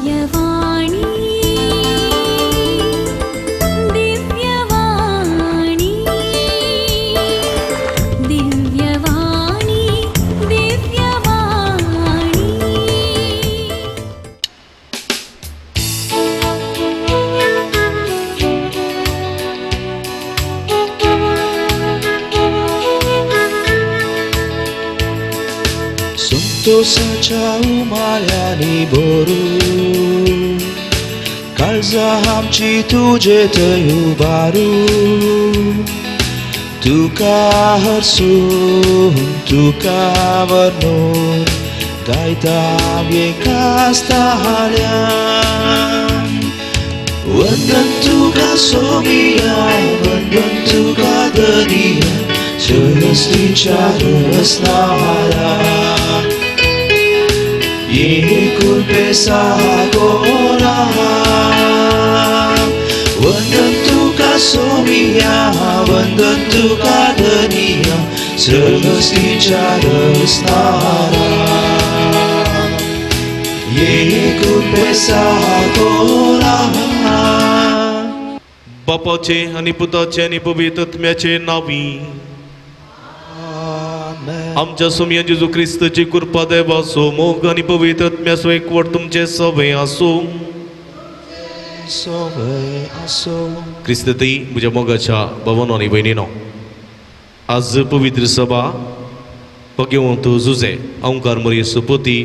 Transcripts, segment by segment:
दिव्यवाणी दिव्यवाणी दिव्यवाणी दिव्यवाणी. संतोषाच्या उमाळ्यांनी भरू काळजां आमची तुजे थंय उबारू तुका हरसून तुका वर्णून गायता एकाच ताळ्यान. वंदन तुका सोमिया, वंदन तुका दनिया, सृष्टीच्या रचणारा. ये कृपेसा कोरा. वंदन तुका सोमिया, वंदन तुका धनिया, सृष्टीच्या रचणारा. ये कृपेसा कोरा. बापाचे आणि पुताचे आणि पवित्र आत्म्याचे नावी. आमेन. आमच्या सोमया जेजू क्रिस्तची कृपा, देवाचो मोग आणि पवित्र आत्म्याचो एकवट तुमचे सवे आसूं. सवे आसो. क्रिस्तती म्हज्या मोगाच्या भवनो आनी भयणीनो, आज पवित्र सभा भगवंत जुजे ओंकार मोरये सुपती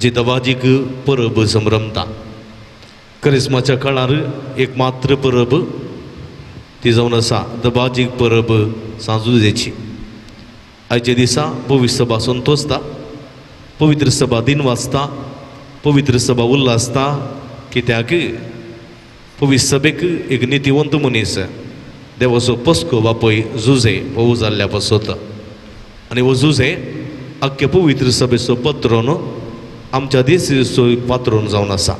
जी दबाजीक परब संभ्रमता. करिस्माच्या काळार एक मात्र परब ती जावन आसा दबाजीक परब सांजुजेची. आयच्या दिसा पवित्र सभा संतोसता, पवित्र सभा दिन वाचता, पवित्र सभा उल्हासता, कित्याक पवित्र सभेक एक नितीवंत मनीस, देवाचो पस्को बापय जुजे हो जाल्ल्या पासत आनी हो जुजे आख्खे पवित्र सभेचो पत्रोन, आमच्या देशाचो पात्रोन जावन आसा.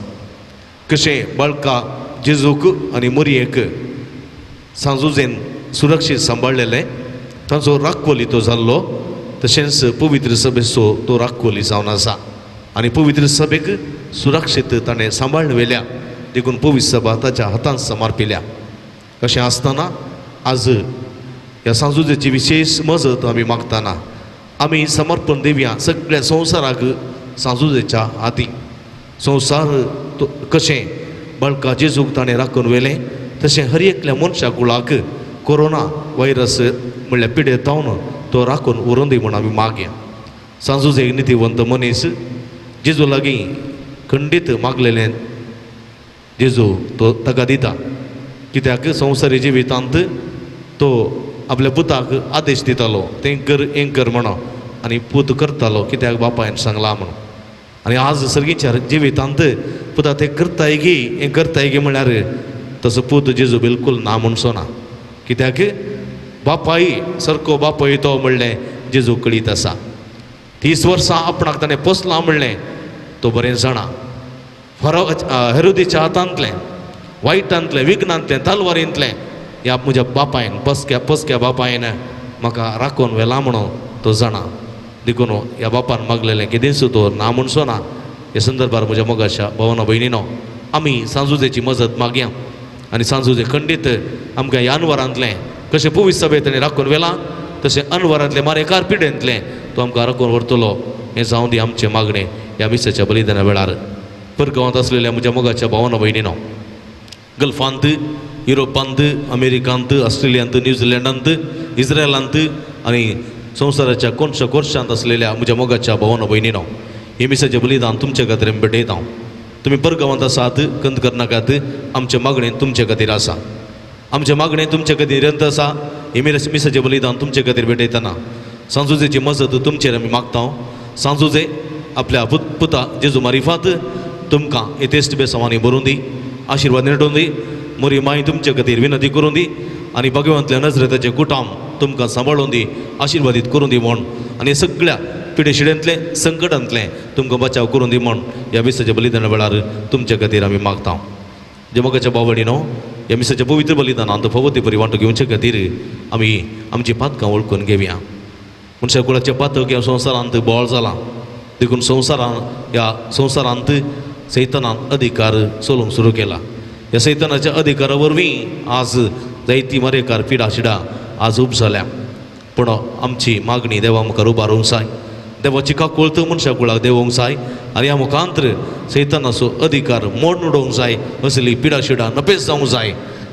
कशें बाळका जेजूक आनी मोरयेक सांजुजेन सुरक्षीत सांबाळलेलें, तांचो राखवली तो जाल्लो, तशेंच पवित्र सभेचो तो राखवली जावन आसा आनी पवित्र सभेक सुरक्षीत ताणें सांबाळून व्हेल्या, देखून पवित्र सभा ताच्या हातांत समर्पिल्या. अशें आसतना आज ह्या सांजुजेची विशेश मजत आमी मागतना आमी समर्पण दिवया सगळ्या संवसाराक सांजुजेच्या हाती. संवसार तो कशें बाळका जेजूक ताणें राखून व्हेलें, तशें हर एकल्या मनशा कुळाक कोरोना व्हायरस म्हणल्यार पिडेत जावन तो राखून व्हरून दी म्हूण आमी मागया. सांजुजे एक नितीवंत मनीस, जेजू लागीं खंडीत मागलेलें जेजू तो ताका दिता, कित्याक संवसारी जिवितांत तो आपल्या पुताक आदेश दितालो, तें कर हें कर म्हणून, आनी पूत करतालो कित्याक बापायन सांगलां म्हणून. आनी आज सर्गीच्या जिवितांत पुता तें करताय गी हें करताय गी म्हळ्यार तसो पूत जेजू बिलकूल ना म्हणचो ना, कित्याक बापाय सारको बापाय तो म्हणलें जेजू कळीत आसा. 30 वर्सां आपणाक ताणें पोसलां म्हणलें तो बरें जाणा. फरो हेरोदीच्या हातांतलें, वायटांतलें, विघ्नांतलें, तलवारींतलें ह्या म्हज्या बापायन, पसक्या पसक्या बापायन म्हाका राखून व्हेला म्हणून तो जाणा. देखून ह्या बापान मागलेलें कितेंच तो ना म्हणचो ना. ह्या संदर्भार म्हज्या मोगाच्या भावना भयणीनो, आमी सांजुजेची मजत मागया आनी सांजुजे खंडीत आमकां ह्या अनवरांतलें कशें पवित्र सभेत ताणें राखून व्हेलां, तशें अनवरांतलें मारेकार पिडेंतलें तो आमकां राखून व्हरतलो हें जावं दी आमचें मागणें ह्या मिसाच्या बलिदाना वेळार. परगांवांत आसलेल्या म्हज्या मोगाच्या भावना भयणीनो, गल्फांत, युरोपांत, अमेरिकांत, ऑस्ट्रेलियांत, न्यूझिलंडांत, इस्रायलांत आनी संवसाराच्या कोनशा कोनशांत आसलेल्या म्हज्या मोगाच्या भावना भयणीनो, हे मिसाचें बलिदान तुमचे खातीर आमी भेटयता. तुमी परगांवांत आसात, कंत करनाकात, आमचें मागणें तुमचे खातीर आसा, आमचें मागणें तुमचे खातीर निरंतर आसा. हे मिसाचें बलिदान तुमचे खातीर भेटयतना सांजुजेची मजत तुमचेर आमी मागता. सांजुजे आपल्या पुता जेजू मारिफात तुमकां येतेस्ट बेसांवांनी भरून दी, आशिर्वाद नेटून दी, मोरी माय तुमचे खातीर विनंती करून दी आनी भगवंतल्या नजरेताचें कुटाम तुमकां सांबाळून दी, आशिर्वादीत करून दी म्हूण, आनी सगळ्या पिडेशिडेंतलें संकटांतलें तुमकां बचाव करून दी म्हूण ह्या मिसाच्या बलिदाना वेळार तुमचे खातीर आमी मागता. जे मोगाच्या भाव भयणीनो, ह्या मिसाच्या पवित्र बलिदानांत फावो ती बरी वांटो घेवचे खातीर आमी आमची पातकां वळखून घेवया. मनशा कुळाचें पातक ह्या संवसारांत बोळ जालां, देखून संवसारान ह्या संवसारांत सैतानान अधिकार चलोवंक सुरू केला. ह्या सैतानाच्या अधिकारा वरवीं आज जायती मरेकार पिडा शिडा आज उब जाल्या. पूण आमची मागणी देवा मुखार उबारूंक जाय, देवाची काकुळत मनशा कुळाक देवोंक जाय आनी ह्या मुखांत्र सैतानाचो अधिकार मोडून उडोवंक जाय, असली पिडा शिडा नपेस जावंक जाय.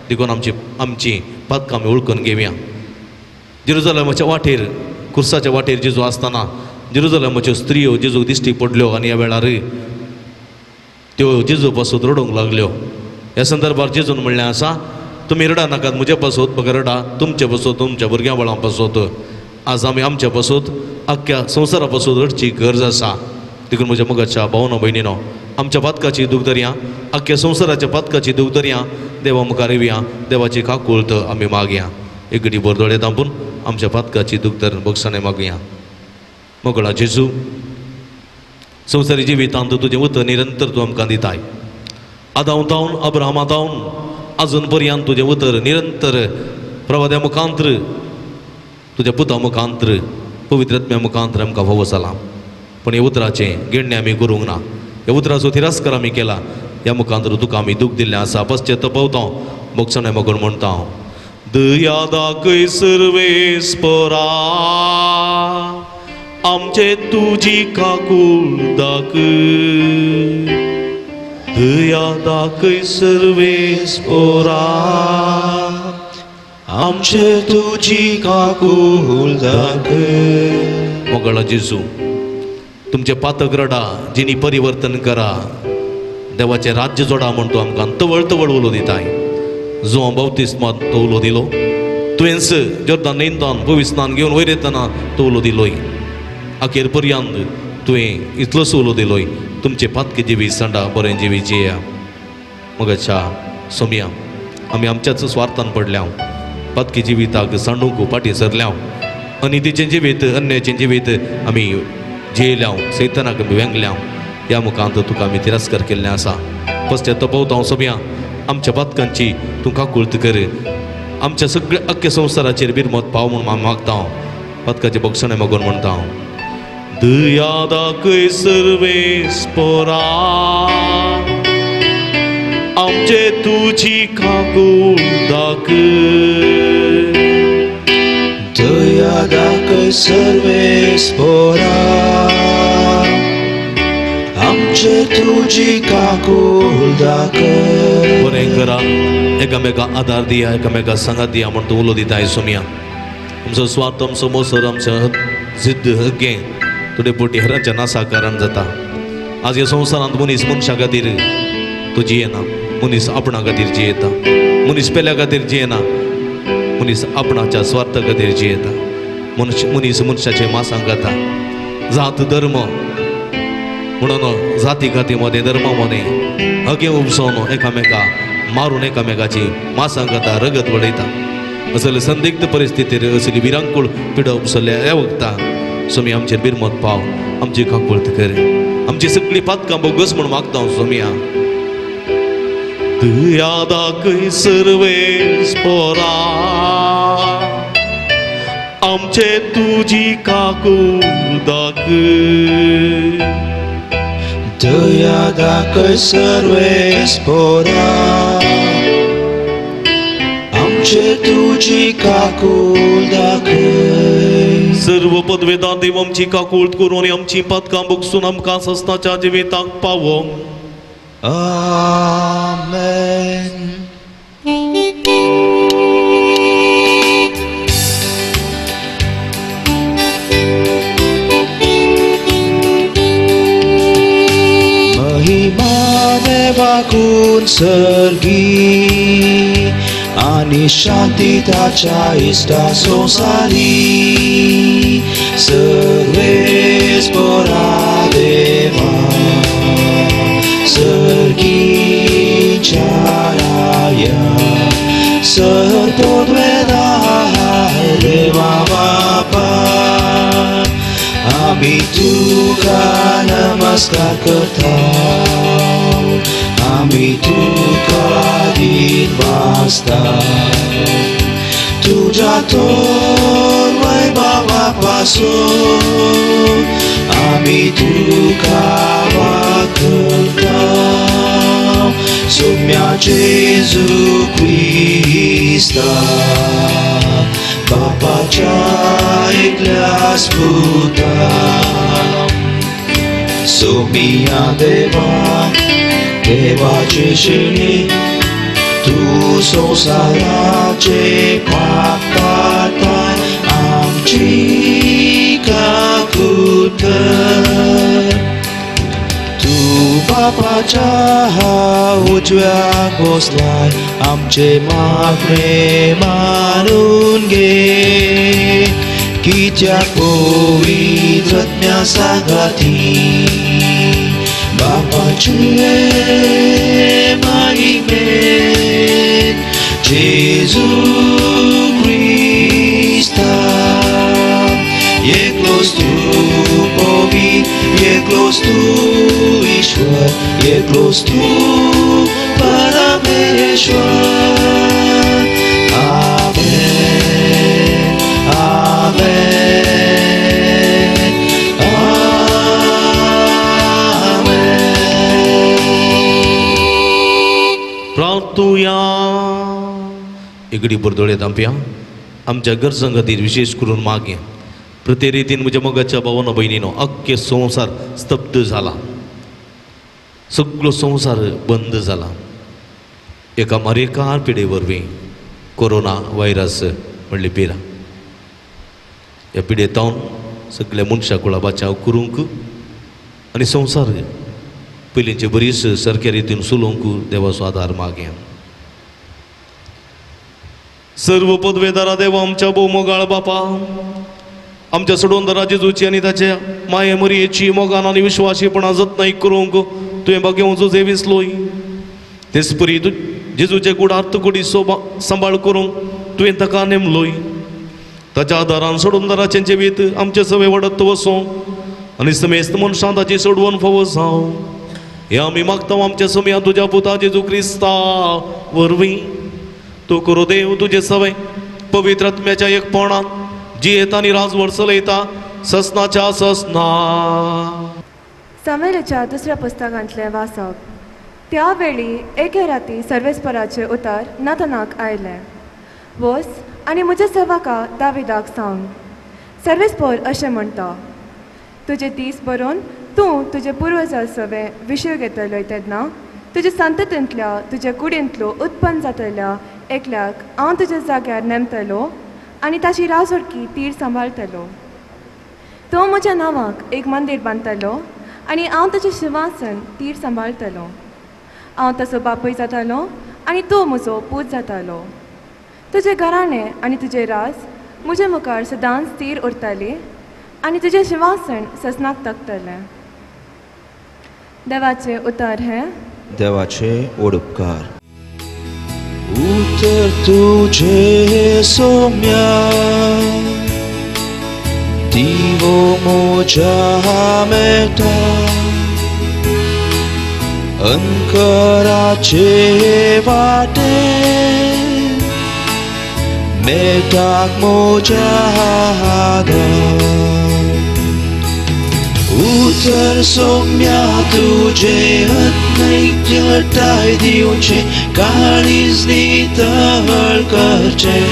देखून आमची आमची पातकां आमी वळखून घेवया. जेरुजलमाच्या वाटेर, कुर्साच्या वाटेर जेजू आसतना जेरुजलमाच्यो स्त्रियो जेजूक दिश्टी पडल्यो आनी ह्या वेळार त्यो जेजू पासून रडूंक लागल्यो. ह्या संदर्भार जेजून म्हणलें आसा, तुमी रडा नाकात म्हजे पासत, बगर रडा तुमचे पासत, तुमच्या भुरग्यां बाळां पासत. आज आमी आमच्या पासत, आख्ख्या संवसारा पासत रडची गरज आसा. देखून म्हज्या मोगाच्या भावना भयणीनो, आमच्या पातकाची दूख धरया, आख्ख्या संवसाराच्या पातकाची दूख धरया, देवा मुखार येवया, देवाची काकुळत आमी मागया. एक घडी भर दोळे धांपून आमच्या पातकाची दूख धरून बक्षाणे मागया. मोगळा जेजू, संवसारी जिवितांत तुजें उतर निरंतर तूं आमकां दिताय. आदांव तावन अब्राहमा तावन अजून पर्यंत तुजें उतर निरंतर प्रवाद्या मुखांत्र, तुज्या पुता मुखांत्र, पवित्र आत्म्या मुखांत्र आमकां फावो जाला. पूण ह्या उतराचें घेणें आमी करूंक ना, ह्या उतराचो तिरस्कार आमी केला. ह्या मुखांत्र तुका आमी दूख दिल्लें आसा. पश्चाताप मोगसणें मगण म्हणटा हांव, दया दाखय सर्वेस्परा, आमचे तुजी काकूळ दाखय. दया दाखय सर्वेस्परा, आमचे तुजी काकूळ दाखय. मोगळा जेजू, तुमचे पातक रडा, जिनी परिवर्तन करा, देवाचें राज्य जोडा म्हण तूं आमकां तवळ तवळ उलो दिताय. जुवां बाप्तिस्मात तो उलो दिलो, तुवेंच जोर्दान न्हंयतान पवित्र घेवन वयर येतना तो उलो दिलोय. अखेर पर्यंत तुवें इतलोच उलो दिलोय, तुमचे पातके जिवी सांडा, बरें जिवी जिया. मगाच्या सोमया, आमी आमच्याच स्वार्थान पडल्या, पातकी जिविताक सांडूंक फाटीं सरल्या आनी तिचें जिवीत, अन्याचें जिवीत आमी जियेल्या, सैतानाक आमी वेंगल्या. ह्या मुखांत तुका आमी तिरस्कार केल्लें आसा. पश्चाताप हांव सोमया, आमच्या पातकांची तूं काकुळत कर, आमच्या सगळ्या अख्ख्या संवसाराचेर बिरमत पाव म्हूण हांव मागता. हांव पातकाचें बक्षणें मागून म्हणटा हांव, दया दाखय सर्वेस्परा, आमचे तुजी काकूळ दाखय. दया दाखय सर्वेस्परा, आमचे तुजी काकूळ दाखय. बरें करा, एकामेका आदार दिया, एकामेका सांगात दिया म्हण तूं उलो दिताय सोमया. आमचो स्वार्थ, आमचो मोसर, आमचो जिद्द हगें थोडे पोटी हेरांच्या नासा कारण जाता. आज ह्या संवसारांत मनीस मनशा खातीर तो जियेना, मनीस आपणा खातीर जियेता. मनीस पेल्या खातीर जियेना, मनीस आपणाच्या स्वार्था खातीर जियेता. मनीस मनीस मनशाचे मासां खाता. जात धर्म म्हणून जाती खाती मदें, धर्मा मदें हगें उपसोवन एकामेका मारून एकामेकाची मासां खाता, रगत वडयता. असले संदिग्ध परिस्थितीर असली विरांकूळ पिडा उपसल्या ह्या वखता सोमी आमचेर बिरमत पाव, आमची काकुळत कर, आमची सगळी पातकां बोगस म्हूण मागता हांव सोमया. दया दाखय सर्वेस्परा, आमचे तुजी काकूळ दाखय. दया दाखय सर्वेस्परा, आमचे तुजी काकूळ दाखय. सर्व पदवेदां देव आमची काकूळत करून आनी आमची पातकां बगसून आमकां सस्ताच्या जिविताक पावो. आमेन. महिमा देवाकून सर्गी आनी शांती ताच्या इश्टा संवसारी. सर्वेस्परा देवा, सर्गीच्या राया, सर्वपदवेदा देवा बापा, आमी तुका नमस्कार करता, आमी तुका दिनवासता. तुज्या थोर वैभवा पासून आमी तुका वाखणता. जेजू क्रिस्ता बापाच्या एकल्याच पुता सोमिया देवा देवाचे शेणी तूं संवसाराचे पाप काडटाय आमची काकूट कर. तूं बापाच्या उजव्याक बसलाय आमचे मागणे मानून घे कित्याक पवित्र आत्म्या सांगाती बापाचे महिमेन जेजू क्रिस्ता एकलोच तूं पवित्र एकलोच तूं ईश्वर एकलोच तूं परमेश्वर. आमेन आमेन आमेन. प्रार्थुया. इगडी बरदोळे दांपया आमच्या गरजां खातीर विशेष करून मागया. प्रति रितीन म्हज्या मोगाच्या भावानो भयणीनो, अख्खे संवसार स्तब्ध जाला, सगळो संवसार बंद जाला एका मारेकार पिडे वरवीं कोरोना व्हायरस म्हणली पिरा. ह्या पिडेतावन सगल्या मनशां कुळा बाचाव करूंक आनी संवसार पयलींचे बरीच सारक्या रितीन चलोवंक देवाचो आदार मागया. सर्व पदवेदारा देवा आमच्या भोवमोगाळ बापा, आमच्या सोडोनदारा जेजूची आनी ताच्या माये मरयेची मोगान आनी विश्वाशीपणा जतनाय करूंक तुवें बागेवचो जेविसलोय. तेच परी तूं जेजूचे गुडार्थ कुडीचो सांबाळ करूंक तुवें ताका नेमलोय. ताच्या आदारान सोडोनदाराचें जिवीत आमचे सवे वाडत वचों आनी समेस्त मनशां ताची सोडवण फावो जावं हें आमी मागता आमच्या समया तुज्या पुता जेजू क्रिस्ता वरवीं. तूं करो देव तुजे सवय पवित्र आत्म्याच्या एकपणान जियेता आनी राजवट चलयता ससनाच्या ससना. सामुएलाच्या दुसऱ्या पुस्तकांतलें वाचप. त्या वेळी एके राती सर्वेस्पराचें उतर नातनाक आयलें, वच आनी म्हज्या सेवका दाविदाक सांग, सर्वेस्पर अशें म्हणटा, तुजे दीस बरोवन तूं तुजे पुर्वजा सवें विशय घेतलोय तेन्ना तुजे संततींतल्या तुज्या कुडींतलो उत्पन्न जातल्या एकल्याक हांव तुज्या जाग्यार नेमतलो आनी ताची राजवटकी तीर सांबाळटलो. तो म्हज्या नांवाक एक मंदीर बांदतलो आनी हांव ताचें शिंवासन तीर सांबाळटलो. हांव ताचो बापूय जातालो आनी तो म्हजो पूत जातालो. तुजें घराणें आनी तुजें राज म्हजे मुखार सदांच तीर उरताली आनी तुजें शिंवासन ससनाक तकतलें. देवाचें उतर हें. देवाचे ओडपकार. उतर तुझे सोम्या दिवो म्हज्या मेटा अंकराचे वाटे मेटाक म्हज्या आदार. उतर सोम्या तुझे हत्नैक्यताय दिवचे काळीज नितळ करचें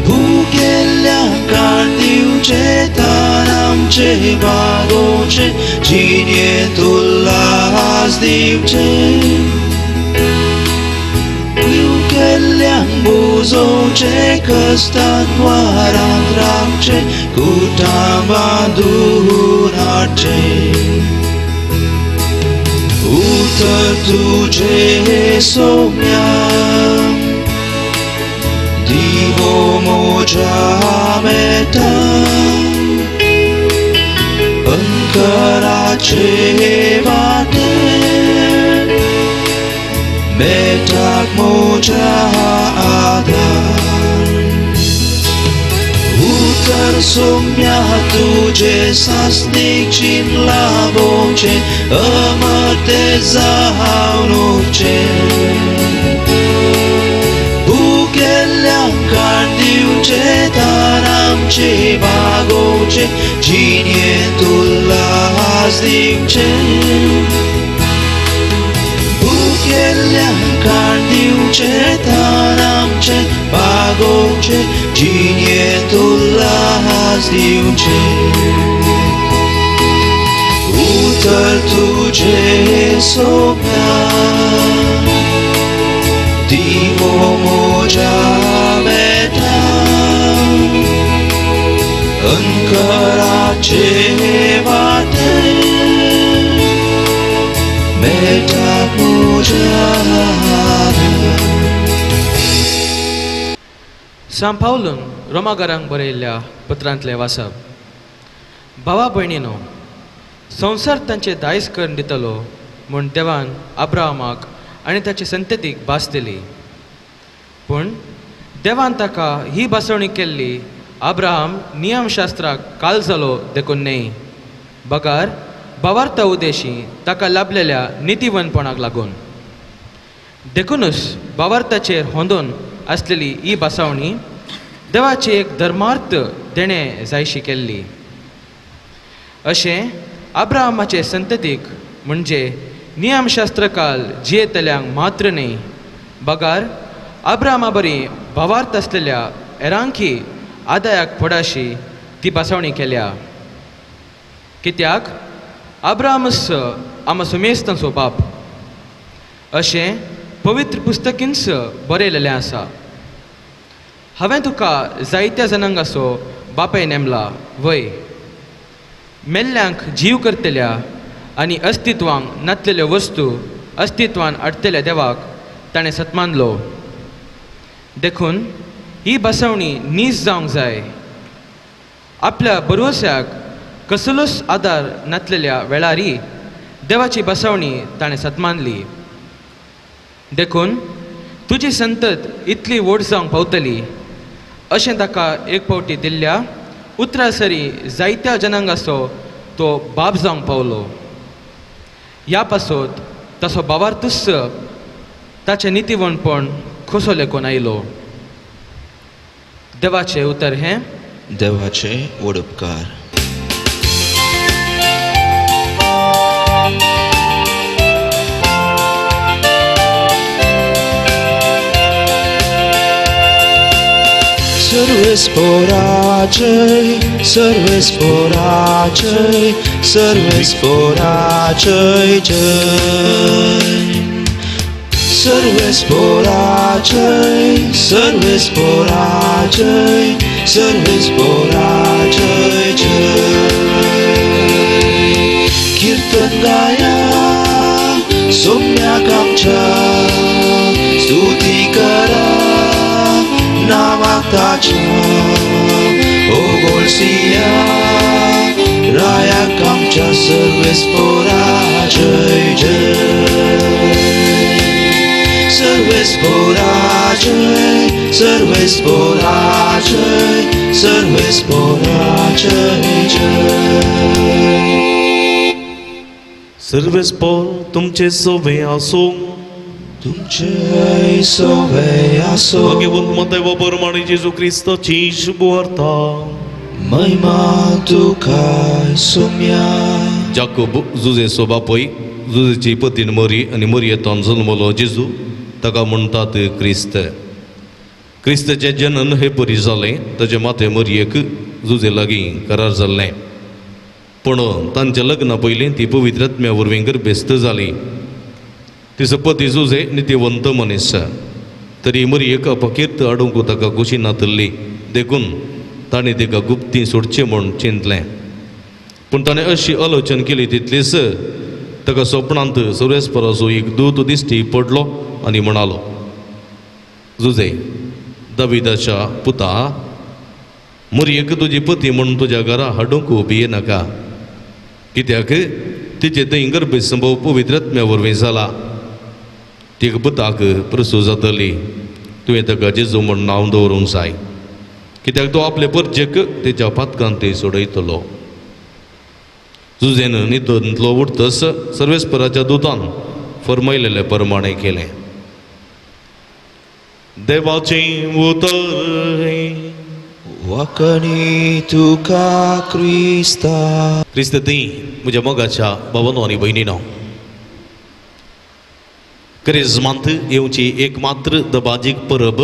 भुकेल्ल्यांक दिवचें तान आमचें बागोवचें जिणेंत उल्हास दिवचें भुकेल्ल्यांक बुजोवचें कश्टांत वारांत रावचें कुटां बांदून हाडचें. उतर तुझे सोम्या दिवो म्हज्या मेटा अंकराचे वाटे मेटाक म्हज्या आदार. उतर सोम्या तुझे सासणीक चीन लाभोवचें अमरते जावन उरचें भुकेल्ल्यांक दिवचें तान आमचें बागोवचें जिणेंत उल्हास दिवचें दिवचे, जिणेंत उल्हास दिवचे. उतर तुझे सोम्या, दिवो म्हज्या बेता, अंकराचे वाटे मेटाक म्हज्या. सांत पावलून रोमागारांक बरयल्ल्या पत्रांतलें वाचप. भावा भयणीनो, संवसार तांचे दायज करून दितलो म्हूण देवान अब्राहमाक आनी ताचे संततीक भास दिली. पूण देवान ताका ही भासवणी केल्ली अब्राहम नियमशास्त्राक काल जालो देखून न्हय, बगार भावार्था उदेशी ताका लाभलेल्या नितीवनपणाक लागून. देखूनच भावार्थाचेर होंदोन आसलेली ही भासावणी देवाची एक धर्मार्थ देणें जायशी केल्ली. अशें अब्राहमाचे संततीक म्हणजे नियमशास्त्रकाल जियेतल्यांक मात्र न्हय, बगार अब्राहमा बरी भावार्थ आसलेल्या हेरांकी आदायाक पडाशी ती भासावणी केल्या. कित्याक अब्राहमस आमा सुमेस्तांचो बाप अशें पवित्र पुस्तकींच बरयलेलें आसा. हांवें तुका जायत्या जनांगाचो बापाय नेमला वय, मेल्ल्यांक जीव करतल्या आनी अस्तित्वांक नातलेल्यो वस्तू अस्तित्वान हाडटल्या देवाक ताणें सत्मानलो. देखून ही बसवणी नीज जावंक जाय. आपल्या बरवस्याक कसलोच आदार नातलेल्या वेळारी देवाची बसवणी ताणें सत्मानली. देखून तुजी संतत इतली व्हड जावंक पावतली अशें ताका एक फावटी दिल्ल्या उतरा सरी जायत्या जनांगाचो तो बाप जावंक पावलो. ह्या पासत ताचो भावार्थूच ताचें नितीवणपण खोसो लेखून आयलो. देवाचें उतर हें. देवाचे वडपकार. सर्वेस्पोराचे, सर्वेस्पोराचे, सर्वेस्पोराचे जय. सर्वेस्पोराचे, सर्वेस्पोराचे, सर्वेस्पोराचे जय. कीर्तन गाया सोम्याक आमच्या, स्तुती करा नावाक ताच्या, ओगोळसिया रायाक आमच्या, सर्वेस्पोरा जय जय. सर्वेस्पोरा जय, सर्वेस्पोरा जय, सर्वेस्पोरा जय जय. सर्वेस्पोर तुमचे सोवे आसूं. तुमचे सोवे आसो. भगवंत मत्तय प्रमाणे जेजू क्रिस्ताची शुभवार्ता. महिमा तुका सोम्या. जाकोब जुजेचो बापूय, जुजेची पतीन मरी आनी मरयेंतल्यान जल्मलो जेजू, ताका म्हणटात क्रिस्त. क्रिस्ताचें जनन हे परी जालें. ताचे माते मरयेक जुजे लागीं करार जाल्लें, पूण तांच्या लग्ना पयलीं ती पवित्र आत्म्या वरवीं गर्भेस्त जाली. तिचो पती जुजे नितीवंत मनीस, तरी मरयेक अपकीर्त हाडूंक ताका खोशी नातल्ली, देखून ताणें तिका गुप्ती सोडचें म्हूण चिंतलें. पूण ताणें अशी आलोचन केली तितलीच ताका सपनांत सर्वेस्पराचो एक दूत दिश्टी पडलो आनी म्हणालो, जुजे दाविदाच्या पुता, मरयेक तुजी पती म्हूण तुज्या घरा हाडूंक भियेनाका, कित्याक तिचे थंय गर्भसंभव पवित्र आत्म्या वरवीं जाला. तिका पुताक प्रसूत जातली, तुवें ताका जेजू म्हूण नांव दवरूंक जाय, कित्याक तो आपले परजेक तेच्या पातकांत सोडयतलो. जुजेन नितंतलो उठतस सर्वेस्पराच्या दुतान फरमायलेले प्रमाणे केलें. देवाचें उतर. वाकणी तुका क्रिस्ता. क्रिस्त ती म्हज्या मोगाच्या बाबानो आनी भयणीनो, क्रिजमांत येवची एक मात्र दबाजीक परब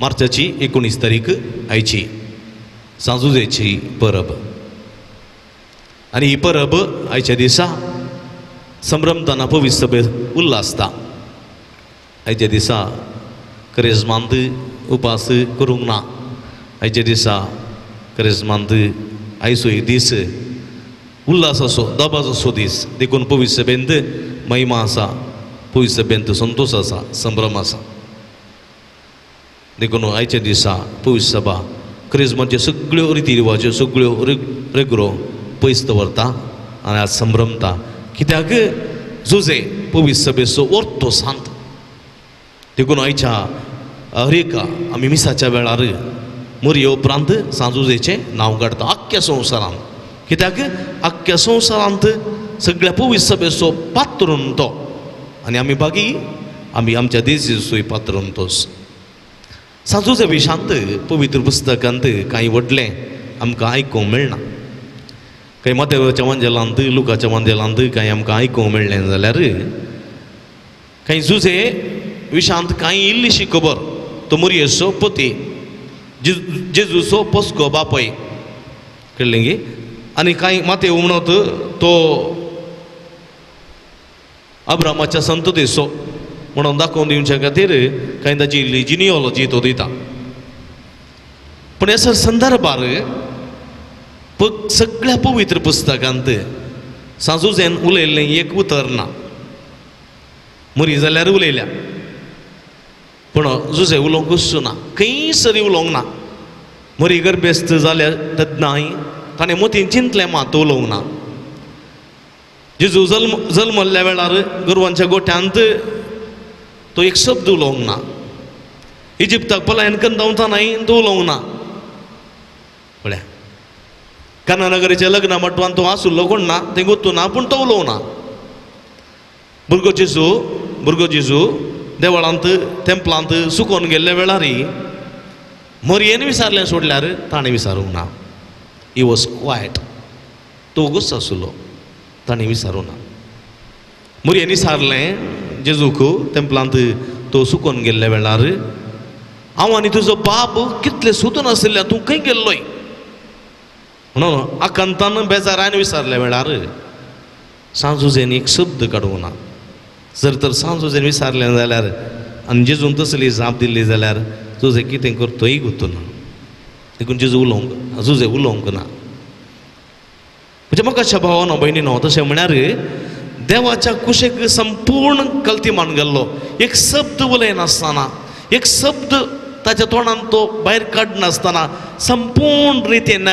मार्चाची 19 तारीख आयची सांजुजेची परब. आनी ही परब आयच्या दिसा संभ्रमताना पवित्र सभेत उल्हासता. आयच्या दिसा क्रेजमांत उपास करूंक ना. आयच्या दिसा क्रेजमांत आयचो एक दीस उल्हासाचो दबाजोसो दीस, देखून पवित्र सभेंत महिमा आसा, पवित्र सभेंत संतोश आसा, संभ्रम आसा. देखून आयच्या दिसा पवित्र सभा क्रिजमाच्यो सगळ्यो रिती रिवाज्यो सगळ्यो रेगरो पयस दवरता आनी आज संभ्रमता. कित्याक जुजे पवित्र सभेचो वर्तो सांत. देखून आयच्या हर एका आमी मिसाच्या वेळार मोरये उपरांत सांजुजेचें नांव काडटा आख्ख्या संवसारांत. कित्याक आख्ख्या संवसारांत सगळ्या पवित्र सभेचो पात्रून तो आनी आमी बागी आमी आमच्या देशाचोय पात्रून तोच. सांजुजे विशांत पवित्र पुस्तकांत कांय व्हडलें आमकां आयकूंक मेळना. कांय मातेवाच्या वांजेलांत लुकाच्या वांजेलांत कांय आमकां आयकूंक मेळ्ळें जाल्यार कांय जुजे विशांत कांय इल्लीशी खबर. तो मोरयेचो पती जेजूचो पोसको बापय, कळ्ळें गी. आनी कांय मातेव म्हणत तो अब्रामाच्या संततेचो म्हणून दाखोवन दिवच्या खातीर कांय ताची इल्ली जिनियोलॉजी तो दिता. पूण ह्या संदर्भार सगळ्या पवित्र पुस्तकांत सांजुजेन उलयल्लें एक उतर ना. मोरी जाल्यार उलयल्या पूण जुजे उलोवंकूच ना, खंय सरी उलोवंक ना. मोरी गर्भेस्त जाल्या तेन्नाय ताणें मोतीन चिंतलें मात उलोवंक ना. जेजू जल्मल्ल्या वेळार गोरवांच्या गोठ्यांत तो एक शब्द उलोवंक ना. इजिप्ताक पलायन करून धांवतानाय तो उलोवंक ना. पळया काना नगरीच्या लग्ना मटवान तो आसुल्लो कोण ना तें गोत्तू ना, पूण तो उलोवंक ना. भुरगो जेजू देवळांत तेंपलांत सुकोवन गेल्ल्या वेळार मोरयेन विसारलें सोडल्यार ताणें विसारूंक ना. He was quiet, तो वोगोच आसलो, ताणें विसारूंक ना. मोरयेन विसारलें जेजूक तेंपलांत तो सुकोवन गेल्ल्या वेळार, हांव आनी तुजो बाप कितले सोदून आशिल्ल्या, तूं खंय गेल्लोय म्हणून आकांतान बेजारान विसारल्या वेळार सांजुजेन एक शब्द काडूंक ना. जर तर सांजुजेन विसारलें जाल्यार आनी जेजून तसली जाप दिल्ली जाल्यार जुजे कितें करतोय गुत्तो ना. देखून जेजू उलोवंक जुजे उलोवंक ना. म्हणजे म्हाका भावानो भयणीनो तशें म्हळ्यार देवाच्या कुशेक संपूर्ण कल्ती मान गेल्लो, एक शब्द उलयनासतना, एक शब्द ताच्या तोंडान तो भायर काडनासतना संपूर्ण रितीन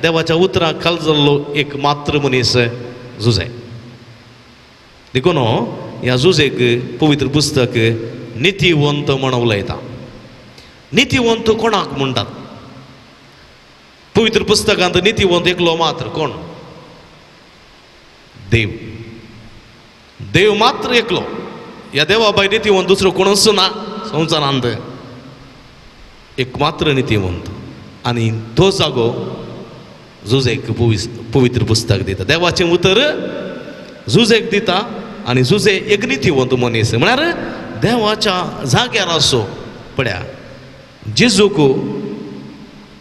देवाच्या उतराक खाल जाल्लो एक मात्र मनीस जुजे. देखून ह्या जुजेक पवित्र पुस्तक नितीवंत म्हण उलयता. नितीवंत कोणाक म्हणटात? पवित्र पुस्तकांत नितीवंत एकलो मात्र कोण? देव. देव मात्र एकलो. ह्या देवा भायर नितीवंत दुसरो कोणूच ना संवसारांत. एक मात्र नितीवंत आनी तो जागो जुजेक पवित्र पुस्तक दिता. देवाचें उतर जुजेक दिता आनी जुजे एक नितीवंत मनीस म्हळ्यार देवाच्या जाग्यार आसो. पळया जेजूक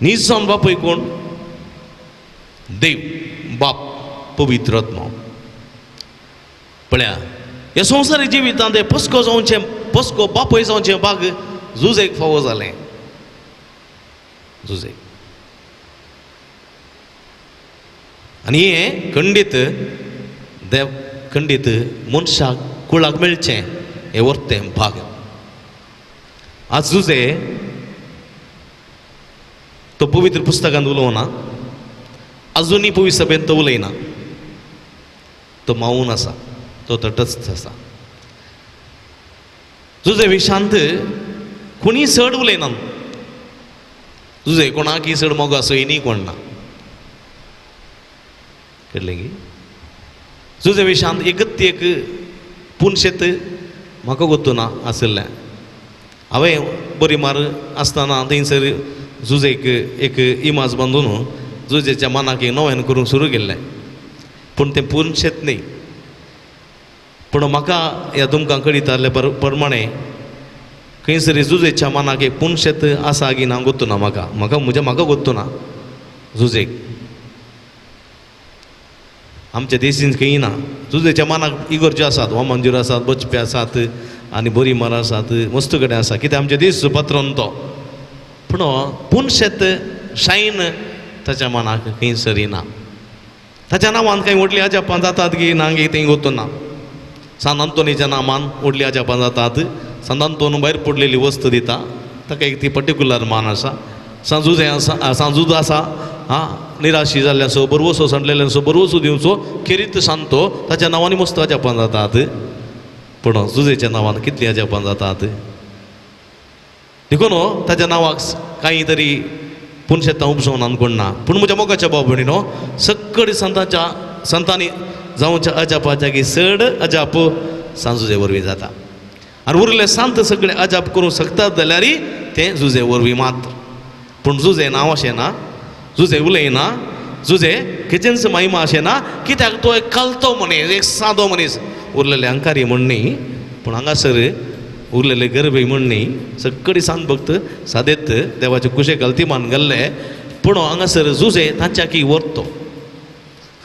नीज जावन बापूय कोण? देव बाप पवित्र आत्मो. पळया ह्या संवसारी जिवितांत पस्को जावचें पस्को बापूय जावचें भाग जुजेक फावो जालें. जुजेक आनी हें खंडीत देव खंडीत मनशाक कुळाक मेळचें हें वर्तें भाग. आज जुजे तो पवित्र पुस्तकांत उलोवना, अजुनूय पवित्र सभेंत तो उलयना, तो मावून आसा, तो तटस्थ आसा. जुजे विशांत कोणीय चड उलयना. जुजे कोणाकय चड मोग आसोय न्ही कोण ना, कळ्ळें गी. जुजे विशांत एकच एक पुनशेत म्हाका गोत्तू ना आशिल्लें. हांवें बरी मार आसतना थंयसर जुजेक एक इमाज बांदून जुजेच्या मनाक एक नव्यान करूंक सुरू केल्लें, पूण तें पुनशेत न्ही. पूण म्हाका ह्या तुमकां कळीत आसले प्रमाणे खंयसर जुजेच्या मनाक एक पुनशेत आसा की ना गोत्तू ना म्हाका, म्हाका म्हज्या म्हाका गोत्तू ना जुजेक. आमच्या देशीन खंय ना जुजेच्या मनाक इगर्ज्यो आसात, वामनजीर आसात, बचपे आसात आनी बरी मरां आसात, मस्त कडेन आसा, कित्याक आमच्या देश पात्रोन तो. पूण पुनशेत शायन ताच्या मनाक खंयसर ना. ताच्या नांवान कांय व्हडलीं अजापां जातात की ना गी तें गोत्तू ना. सांत आंतोनीच्या नामान व्हडलीं अजापां जातात. सांत आंतोन भायर पडलेली वस्त दिता, ताका एक ती पर्टिक्युलर मान आसा. सांजुजे आसा, सांजुद आसा, आं निराशी जाल्ल्यांचो बरवसो सांडलेल्यांचो बरवसो दिवचो खेरीत सांतो, ताच्या नांवांनी मस्त अजापां जातात. पूण जुजेच्या नांवान कितलीं अजापां जातात. देखून ताच्या नांवाक कांय तरी पुनशेतां उपजोवन कोण ना. पूण म्हज्या मोगाच्या भाव भयणीनो, सगळी संतांच्या संतांनी जावच्या अजापाच्या की चड अजाप सांजुजे वरवीं जाता. आनी उरले सांत सगळे अजाप करूंक शकतात जाल्यार तें जुजे वरवीं मात्र. पूण जुजे नांव अशें ना, जुजे उलयना, जुजे कितेंच महिमा अशें ना, कित्याक तो एक कलतो मनीस, एक सादो मनीस. उरलेले अंकारी म्हण न्ही, पूण हांगासर उरलेले गरबे म्हण न्ही, सगळी सांत भक्त सादेत देवाचे कुशे घालती मान घाल्ले. पूण हांगासर जुजे तांच्या की व्हरतो.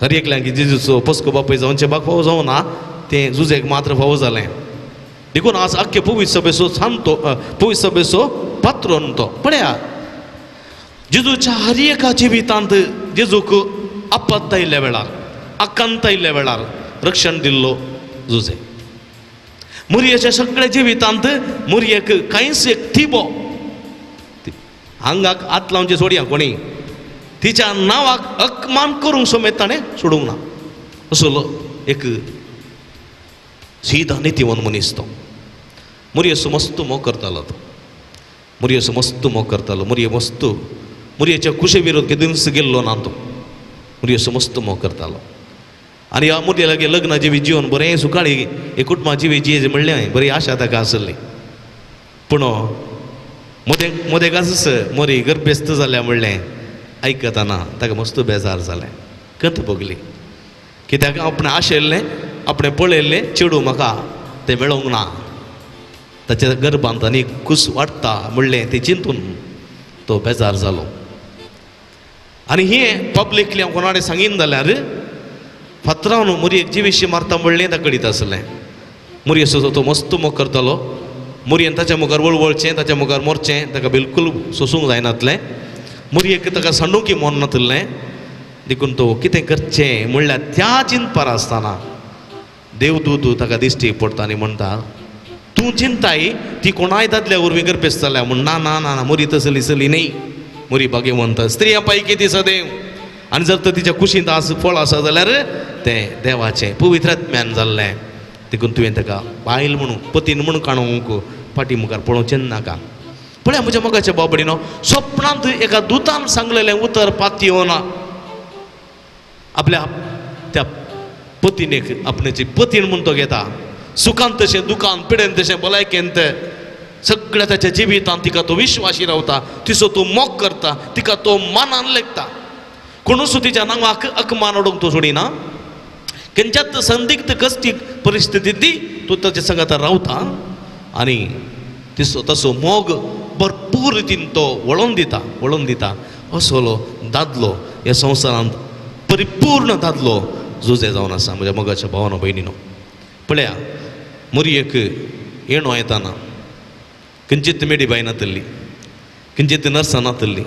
हर एकल्यांक जेजूचो पस्को बापूय जावचे बाक फावो जावना, तें जुजेक मात्र फावो जालें. देखून आज आख्खे पवित्र सभेचो सांतो, पवित्र सभेचो पात्रोन तो. पळया जेजूच्या हर एका जिवितांत जेजूक आपत्त आयिल्ल्या वेळार, आकांत आयिल्ल्या वेळार रक्षण दिल्लो जुजे. मुरयेच्या सगळ्या जिवितांत मुरयेक कांयच एक थिबो आंगाक हात लावचें सोडया कोणी, तिच्या नांवाक अपमान करूंक समेत ताणें सोडूंक ना. असलो एक सीधा नितीवन मनीस तो. मुरयेचो मस्त मोग करतालो तो, मुरयेचो मस्त मोग करतालो. मुरये मस्त मुरयेच्या कुशे विरोध केदींच गेल्लो ना तो, मुरयेचो मस्त मोग करतालो. आनी ह्या मुरये लागीं लग्न जिवी जिवन बरें सुकाळी एक कुटुंबा जिवी जिये म्हणलें बरी आशा ताका आसली. पूण मदें मदेकाच मोरी गर्भेस्त जाल्या म्हणलें आयकतना ताका मस्त बेजार जालें, कत भोगली. कित्याक आपणें आशिल्लें, आपणें पळयल्लें चेडूं म्हाका तें मेळोंक ना, ताच्या गर्भांत आनी कूस वाडटा म्हणलें तें चिंतून तो बेजार जालो. आनी हें पब्लिकली हांव कोणा कडेन सांगीन जाल्यार फातरावन मुरयेक जिविशी मारता म्हणलें ताका कळीत आसलें. मुरयेचो तो मस्त मोग करतालो, मुरयेन ताच्या मुखार वळवळचें, ताच्या मुखार मोरचें ताका बिलकूल सोसूंक जायनातलें. मुरयेक ताका सांडूंक मन नातलें. देखून तो कितें करचें म्हणल्यार त्या चिंतपार आसतना देवदूत ताका दिश्टी पडटा आनी म्हणटा, तूं चिंताय ती कोणाय दादल्या वरवीं गर्भेस्त जाल्या म्हूण. ना ना ना ना, मुरी तसली चली न्ही, मुरी भाग्यवंत स्त्रियां पैकी ती सदैव. आनी जर तर तिच्या कुशींत आज फळ आसा जाल्यार तें देवाचें पवित्र आत्म्यान जाल्लें. देखून तुवें ताका बायल म्हणून पतीन म्हणून काडूंक फाटी मुखार पळोवचें नाका. पळया म्हज्या मोगाच्या बाबडीनो, सपनांत एका दुतान सांगलेलें उतर पातयेवना आपल्या त्या पतीनेक आपणाची पतीन म्हूण तो घेता. सुखान तशें दुखान, पिडेन तशें भलायकेंत, सगळ्या ताच्या जिवितांत तिका तो विश्वासी रावता, तिचो तो मोग करता, तिका तो मानान लेखता. कोणूच तिच्या नांवाक अकमान उडोवंक तो सोडिना. खंयच्याच संदिग्ध कसली परिस्थितींत तो ताच्या सांगाता रावता आनी तिचो तसो मोग भरपूर रितीन तो वळोवन दिता, वळोवन दिता. असलो दादलो ह्या संवसारांत परिपूर्ण दादलो जुजे जावन आसा म्हज्या मोगाच्या भावानो भयणीनो. पळया मुरयेक येणो येताना खंयचीच मेडी बाय नातल्ली, खंयचीच नर्सां नातल्ली,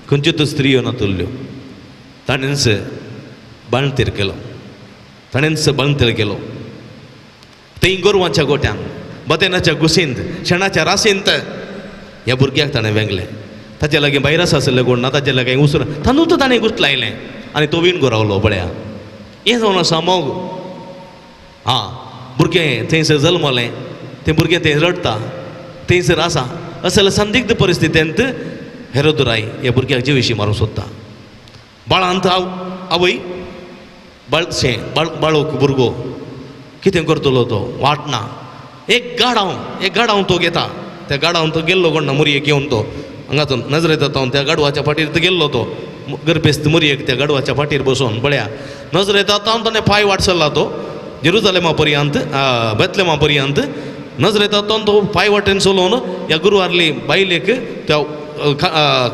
खंयच्योच स्त्रियो नातल्ल्यो. ताणेंच बाळंतेर केलो, ताणेंच बाळंतेर केलो. थंय गोरवांच्या गोट्यान, बतेनाच्या गुसींत, शेणाच्या रासींत ह्या भुरग्याक ताणें वेंगलें. ताच्या लागीं भायर आसा आसलें कोण ना, ताच्या लागीं उसर तातूंत ताणें गुसलायलें आनी तो विण रावलो. पळया हें जावन आसा मोग. आं भुरगें थंयसर जल्मलें, तें भुरगें थंय रडटा, थंयसर आसा. असल्या संदिग्ध परिस्थितींत हेरोदराय ह्या भुरग्याक जिविशी मारूंक सोदता. बाळांत आवय बाळशें बाळोक भुरगो कितें करतलो तो वाट ना. एक गाडांव तो घेता, त्या गाडावन तो गेल्लो कोण ना मुरयेक घेवन तो हांगा नजरेंत येता त्या गाडवाच्या फाटीर तो गेल्लो तो गर्भेस्त मुरयेक त्या गाडवाच्या फाटीर बसोवन. पळया नजरेंत येता ताणें पांय वाट चल्ला तो जेरुजलेमा पर्यंत, बेतलेमा पर्यंत. नजरेतातून तो पांय वाटेन चलोवन ह्या गुरवारली बायलेक त्या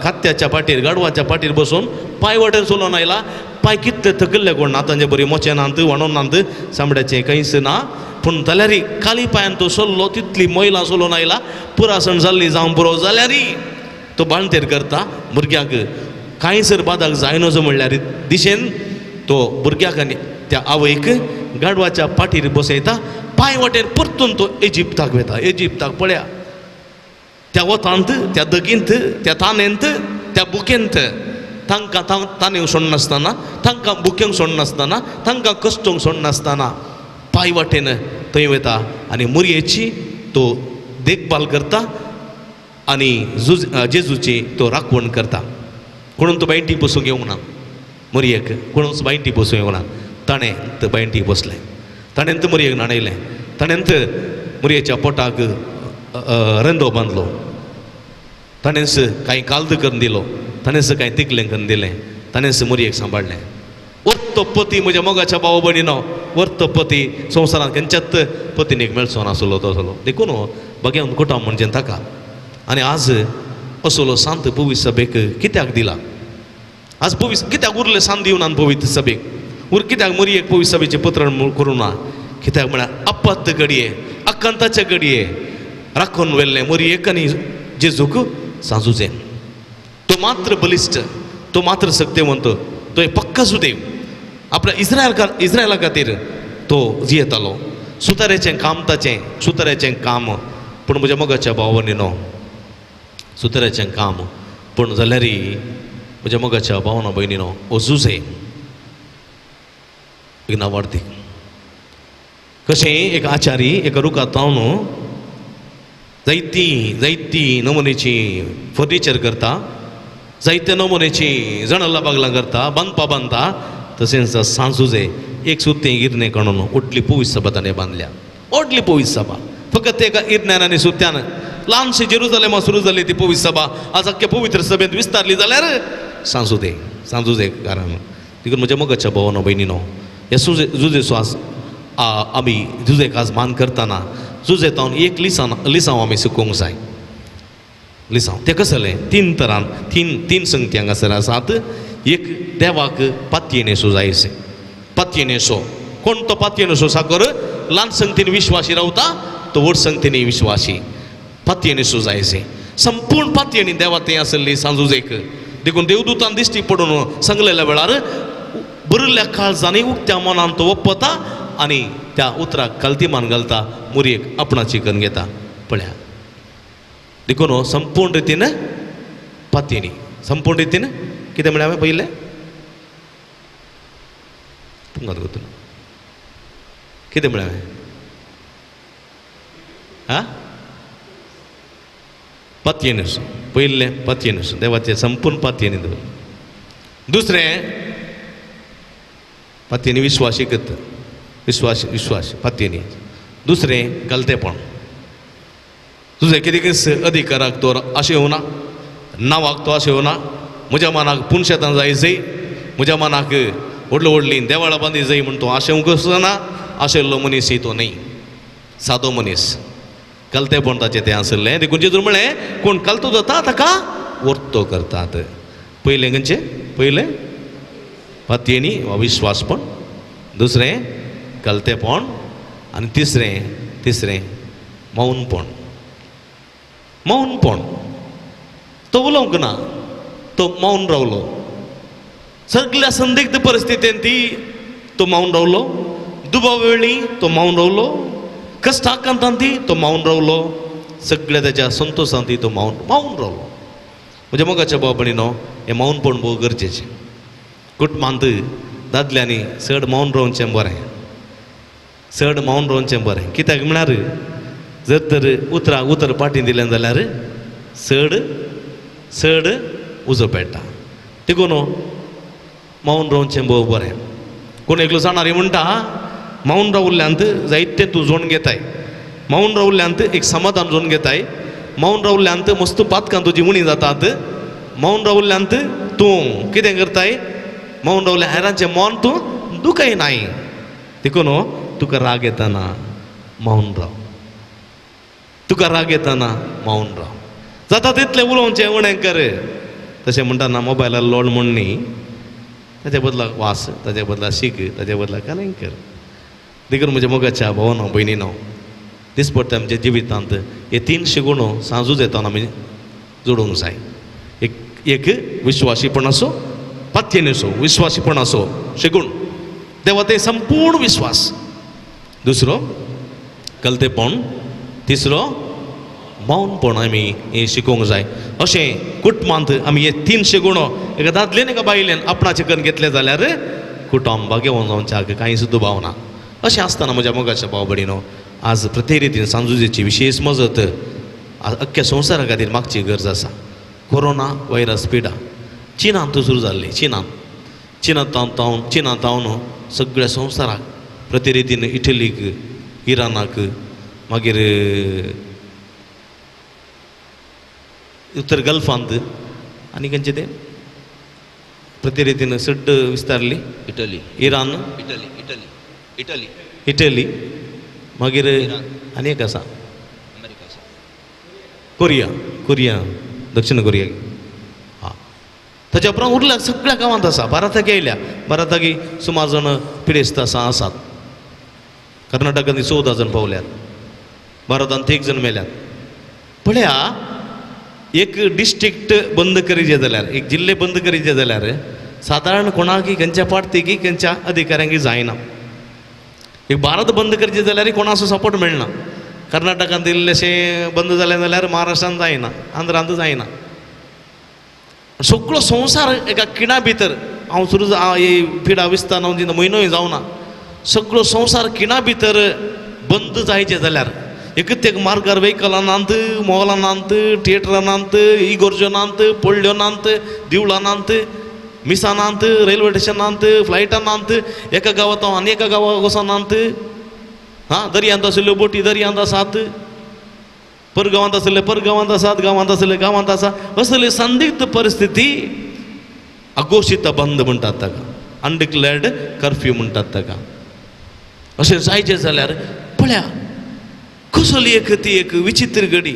खात्याच्या पाटीर गाडवाच्या पाटीर बसून पांय वाटेन चलोवन आयला. पांय कितले थकिल्ले कोण ना, तांचे बरी मोचे नात वणोन नात, चामड्याचें कांयच ना, पूण जाल्यार काली पांयान तो चल्लो, तितली महिला चलोवन आयला. पुरासण जाल्ली जावं पुरो जाल्यार तो बाळंतेर करता. भुरग्यांक कांय सर बादाक जायनजो म्हणल्यार दिशेन तो भुरग्याक आनी त्या आवयक गाडवाच्या पाटीर बसयता. पांय वाटेर परतून तो इजिप्ताक वता. इजिप्ताक पळया त्या वतांत, त्या दगींत, त्या तानेंत, त्या बुकेंत तांकां तानेंक सोडनासतना, तांकां बुकेंक सोडनासतना, तांकां कश्टोंक सोडनासतना पांय वाटेन थंय वता आनी मुरयेची तो देखभाल करता आनी जेजूची तो राखवण करता. कोणून तो बांयटी बसूंक येवंक ना, मुरयेक कोणूच बांयटी बसूंक येवंक ना. ताणें तो बांयटी बसलें, ताणें तो मुरयेक न्हाणयलें, ताणें मुरयेच्या पोटाक रेंदो बांदलो, ताणेंच कांय काल्द करून दिलो, ताणेंच कांय तिकलें करून दिलें, ताणेंच मुरयेक सांबाळ्ळें. वर्तो पती म्हज्या मोगाच्या भाव भयणीनो, वर्तो पती संवसारांत खंयच्याच पतीनीक मेळचो नासलो तसलो. देखून बघेवन कुटाम म्हणजे ताका. आनी आज असलो सांत पवित्र सभेक कित्याक दिला? आज पवित्र कित्याक उरलें सांत दिवनान पवित्र सभेक? उर कित्याक मुरयेक पवित्र सभेचें पत्र करूं ना? कित्याक म्हळ्यार अपत्त घडये, आकांताचे घडये राखून व्हेल्लें मुरयेक आनी जेजूक सांजुजेन. तो मात्र बलिश्ट, तो मात्र सक्तेवंत, तो एक पक्का सुदेव. आपल्या इस्रायला खातीर तो जियेतालो. सुताऱ्याचें काम ताचें, सुताऱ्याचें काम. पूण म्हज्या मोगाच्या भाव भयणीनो, सुताऱ्याचें काम पूण जाल्यार म्हज्या मोगाच्या भावना भयणीनो, हो जुजे एक नावार्थी कशें एक आचारी एका रुखा तावन जायती जायती नमुनेची फर्निचर करता, जायते नमुनेची जणला बागलां करता, बांदपा बांदता. तशेंच सांजुजे एक सुतें इरनें काडून व्हडली पवित्र सभा ताणें बांदल्या. व्हडली पवित्र सभा फकत एका इरण्यान आनी सुत्यान ल्हानशी जेरुजलेमा सुरू जाली ती पवित्र सभा आज अख्खे पवित्र सभेंत विस्तारली जाल्यार सांजुदे सांजुजे कारण. देखून म्हज्या मोगाच्या भावानो भयणीनो, ह्या सुजे जुजेचो आज आमी जुजेक आज मान करतना जुजे तावन एक लिसांव लिसांव आमी शिकोवंक जाय. लिसांव तें कसलें? तीन तरान तीन तीन संगती हांगासर आसात. एक देवाक पातयेणेसो जायसे, पातयेणेसो. कोण तो पातयेणेसो? साकर ल्हान संगतीन विश्वासी रावता तो व्हड संगतीनी विश्वासी पातयेणेसो जायसे. संपूर्ण पातयेणी देवा थंय आसली सांजुजेक. देखून देवदूतान दिश्टी पडून सांगलेल्या वेळार बरिल्ल्या काळजांनी उक्त्या मनान तो वपता आनी त्या उतराक कल्तिमान घालता, मुरयेक आपणाची करून घेता. पळया देखून संपूर्ण रितीन पातयेणी, संपूर्ण रितीन कितें म्हळें हांवें पयलें? तुमकां गो कितें म्हळें हांवें? आं, पातयेणी पयलें, पातयेणी देवाचें संपूर्ण पातयेणी दवर. दुसरें पातयेणी विश्वासी करता, विश्वास विश्वास पातयेणी. दुसरें गलतेपण. तुजें कितें अधिकाराक तो अशें येवना, नांवाक तो अशें येवना, म्हज्या मनाक पुनशेतां जाय जय, म्हज्या मनाक व्हडली व्हडली देवळां बांदी जाय म्हण तो आशेवंक वचना. आशिल्लो मनीस तो न्हय, सादो मनीस. कलतेपण ताचें तें आसलें. देखून जेजून म्हळें कोण कलतो जाता ताका वर्तो करतात. पयलें खंयचें? पयलें पातयेणी वा विश्वासपण, दुसरें कलतेपण आनी तिसरें तिसरें मौनपण. मौनपण. तो उलोवंक ना, तो मौन रावलो. सगल्या संदिग्ध परिस्थितीन ती तो मौन रावलो. दुबाव वेळी तो मौन रावलो. कश्टाकांतान ती तो मौन रावलो. सगळ्या ताच्या संतोशान ती तो मौन मौन रावलो. म्हज्या मोगाच्या भाव भयणीनो, हें मौनपण भोव गरजेचें. कुटुंबांत दादल्यांनी चड मौन रावचें बरें, चड मौन रावचें बरें. कित्याक म्हळ्यार जर तर उतराक उतर पाटी दिलें जाल्यार चड चड उजो पेट्टा. देखून मौन रावचें भोव बरें. कोण एकलो जाणारी म्हणटा मौन रावल्ल्यांत जायतें तूं जोडून घेताय, मौन रावल्ल्यांत एक समाधान जोडून घेताय, मौन रावल्ल्यांत मस्त पातकां तुजी उणी जातात, मौन रावल्ल्यांत तूं कितें करताय, मौन रावल्या हेरांचें मन तूं दुखयनाय. देखून तुका राग येताना मौन राव. तुका राग येताना मावन राव, जाता तितलें उलोवचें उणें कर. तशें म्हणटाना मोबायलार लोळ म्हूण न्ही, ताच्या बदला वास, ताच्या बदला शीक, ताच्या बदला कालें कर. देखून म्हज्या मोगाच्या भावानो भयणीनो, दिसपट्टे आमच्या जिवितांत हे तीन शिगुणो सांजूच येताना आमी जोडूंक जाय. एक एक विश्वासीपणाचो, पातयेनेचो विश्वासीपणाचो शिगूण, देवा ते संपूर्ण विश्वास. दुसरो कलतेपण, तिसरो मौनपण आमी हें शिकोवंक जाय. अशें कुटुंबांत आमी हे तीन शिगुणो एका दादल्यान एका बायलेन आपणाचें करून घेतलें जाल्यार कुटुंब भाग्यवंत जावच्याक कांयच दुबाव ना. अशें आसतना म्हज्या मोगाच्या भाव भयणीनो, आज प्रत्येक रितीन सांजुजेची विशेश मजत अख्ख्या संवसारा खातीर मागची गरज आसा. कोरोना व्हायरस पिडा चिनांत सुरू जाल्ली, चिनांत तावन सगळ्या संवसाराक प्रत्येक रितीन इटलीक, इराणाक, मागीर उत्तर गल्फांत आनी खंयचें तें प्रत्येक रितीन सड्ड विस्तारली, Italy, Iran, Italy, Italy, Italy, Italy, मागीर आनी एक आसा अमेरिका आसा, कोरिया, कोरिया, दक्षिण कोरिया. हां, ताच्या उपरांत उरल्या सगळ्या गांवांत आसा. भारताक येयल्या, भारताक सुमार जाण पिडेस्त आसा आसात. कर्नाटकांत 14 जाण पावल्यात, भारतांत 1 जण मेल्यात. पळया, एक डिस्ट्रिक्ट बंद करीचे जाल्यार, एक जिल्ले बंद करीचे जाल्यार सादारण कोणाकी खंयच्या पार्टीकी खंयच्या अधिकाऱ्यांक जायना. एक भारत बंद करचें जाल्यार कोणाचो सपोर्ट मेळना. कर्नाटकांत इल्लेशें बंद जालें जाल्यार महाराष्ट्रांत जायना, आंध्रांत जायना. सगळो संवसार एका खिणा भितर, हांव सुरू पिडा विस्तार हांव म्हयनोय जावना, सगळो संवसार खिणा भितर बंद जायचें जाल्यार एकच एक मार्गार व्हेकलां नात, मॉलां नात, थिएटरां नात, इगोर्ज्यो नात, पडल्यो नात, देवळां नात, मिसां नात, रेल्वे स्टेशन नात, फ्लायटां नात, एका गांवांत आनी एका गांवाक वचनात. हां, दर्यांत आशिल्ल्यो बोटी दर्यांत आसात, परगांवांत आशिल्ले परगांवांत आसात, गांवांत आशिल्ले गांवांत आसा. असली संदिग्ध परिस्थिती अघोशीत बंद म्हणटात ताका, अनडिक्लेर्ड कर्फ्यू म्हणटात ताका. अशें जायचें जाल्यार पळया कसली एक ती एक विचित्र घडी,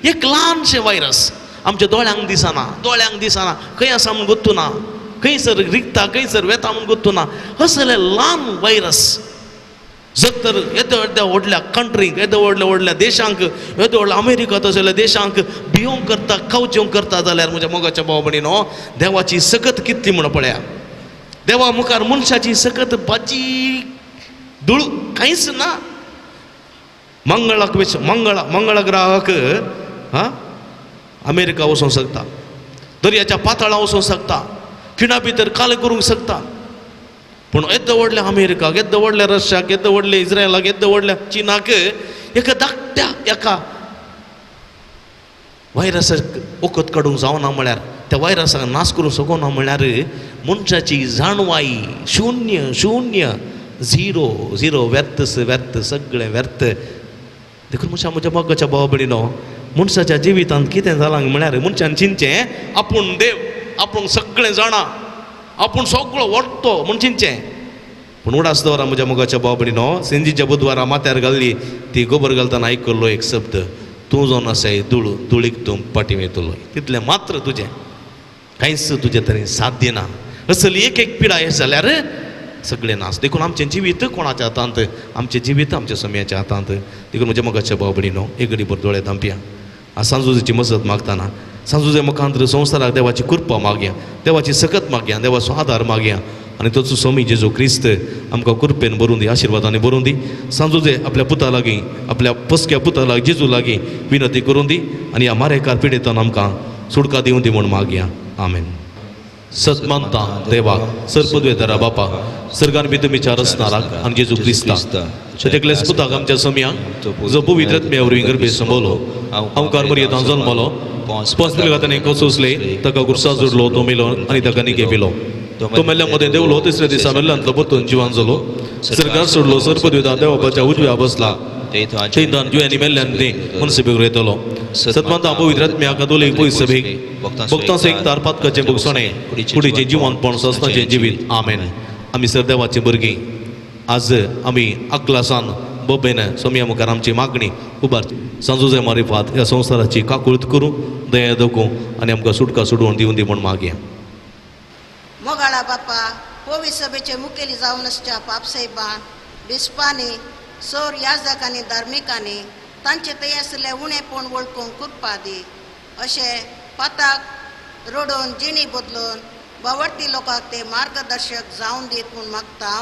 एक ल्हानशें व्हायरस आमच्या दोळ्यांक दिसना, दोळ्यांक दिसना, खंय आसा म्हूण गोत्तू ना, खंयसर रिगता, खंयसर वेता म्हूण गोत्तू ना. असलें ल्हान व्हायरस जर तर येद्या येद्या व्हडल्या कंट्रींक, येद्या व्हडल्या व्हडल्या देशांक, येद्या व्हडल्या अमेरिका तसल्या देशांक भियोंक करता, कावचेवंक करता जाल्यार म्हज्या मोगाच्या भाव भयणीनो, देवाची सकत कितली म्हूण पळया. देवा मुखार मनशाची सकत भाजी धूळ कांयच ना. मंगळाक मंगळ मंगळ ग्रहाक हां अमेरिका वचोंक शकता, दर्याच्या पातळां वचोंक शकता, खिणा भितर काल करूंक शकता. पूण येद्या व्हडल्या अमेरिकाक, येद्या व्हडल्या रशियाक, येद्या व्हडल्या इस्रायलाक, येद्या व्हडल्या चिनाक एका धाकट्या एका व्हायरसाक वखद काडूंक जावना म्हळ्यार, त्या व्हायरसाक नाश करूंक शकना म्हळ्यार मनशाची जाणवाय शून्य, शून्य, झिरो, झिरो, व्यर्थ व्यर्थ, सगळें व्यर्थ. देखून मनशा म्हज्या मोगाच्या भाव भयणीनो, मनशाच्या जिवितांत कितें जालां म्हळ्यार मनशान चिंतचें आपूण देव, आपूण सगळें जाणा, आपूण सगळो व्हडतो म्हूण चिंतचें. पूण उडास दवरा म्हज्या मोगाच्या भाव भयणीनो, सेंजीच्या बुधवारा माथ्यार घाल्ली ती गोबर घालतना आयकल्लो एक शब्द, तूं जावन आसाय धूळ, धुळीक तूं फाटीं वयतलो, तितलें मात्र तुजें, कांयच तुजें तरेन साध्य ना. असली एक एक पिडा येत जाल्यार सगळें नास. देखून आमचें जिवीत कोणाच्या हातांत, आमचें जिवीत आमच्या सम्याच्या हातांत. देखून म्हज्या मोगाच्या भाव भयणीनो, एक घडी भर दोळे धांपया. आज सांजुजेची मजत मागतना सांजुजे मुखांत संवसाराक देवाची कृपा मागया, देवाची सकत मागया, देवाचो आदार मागया आनी तोचो स्वामी जेजू क्रिस्त आमकां कृपेन भरून दी, आशिर्वादांनी भरून दी. सांजुजे आपल्या पुता लागीं, आपल्या पसक्या पुता लागीं, जेजू लागीं विनंती करून दी आनी ह्या मारेकार पिडेतान आमकां सुटका दिवं दी म्हूण मागया. आमेन. सत मानता देवाक, सरपदवेदारा बापा, सर्गान बी तुमीच्या रचणाराक आनी जेजू क्रिस्ताक, ताच्या पुताक आमच्या सम्याक, जो पवित्र आत्म्या वरवीं गर्भे संबोलो, अंकार मरियेंत जल्मलो, पोंस पिलातांनी कोसोसले, ताका गुरसा जोडलो, तो मेलो आनी ताका निके पिलो. तो मेल्ल्या मदें देवलो, तिसऱ्या दिसा मेल्ल्यांतलो परतून जिवान जालो, सरकार सोडलो, सरपदवेदा देवाच्या उजव्या बसला, चैतान जिव्यांनी मेल्ल्यान ती मनसभेक येतलो. सतमानता पवित्र आत्म्या कातोलीक पयस सभेक, भक्तांचो एक तार पातकाचें भोगसणें, कुडीचें जिवनपण, सस्नाचें जिवीत. आमेन. आमी सर देवाचीं भुरगीं, आज आमी अकलासान बोबेन सोमया मुखार आमची मागणी उबारची. सांजुजे मारिफात ह्या संवसाराची काकूळत करूं, दया दखूं आनी आमकां सुटका सोडून दिवन दी म्हूण मागया. मोगाळा बापा, पवी सभेचे मुखेली जावन आसच्या पापसाहेबान, बिस्पांनी, सौर याजकांनी, धार्मिकांनी तांचे थंय आशिल्ले उणेपण वळखूंक कृपा दी. अशें पाताक रडोवन जिणी बदलून बावडती लोकांक ते मार्गदर्शक जावन दीत म्हूण मागता.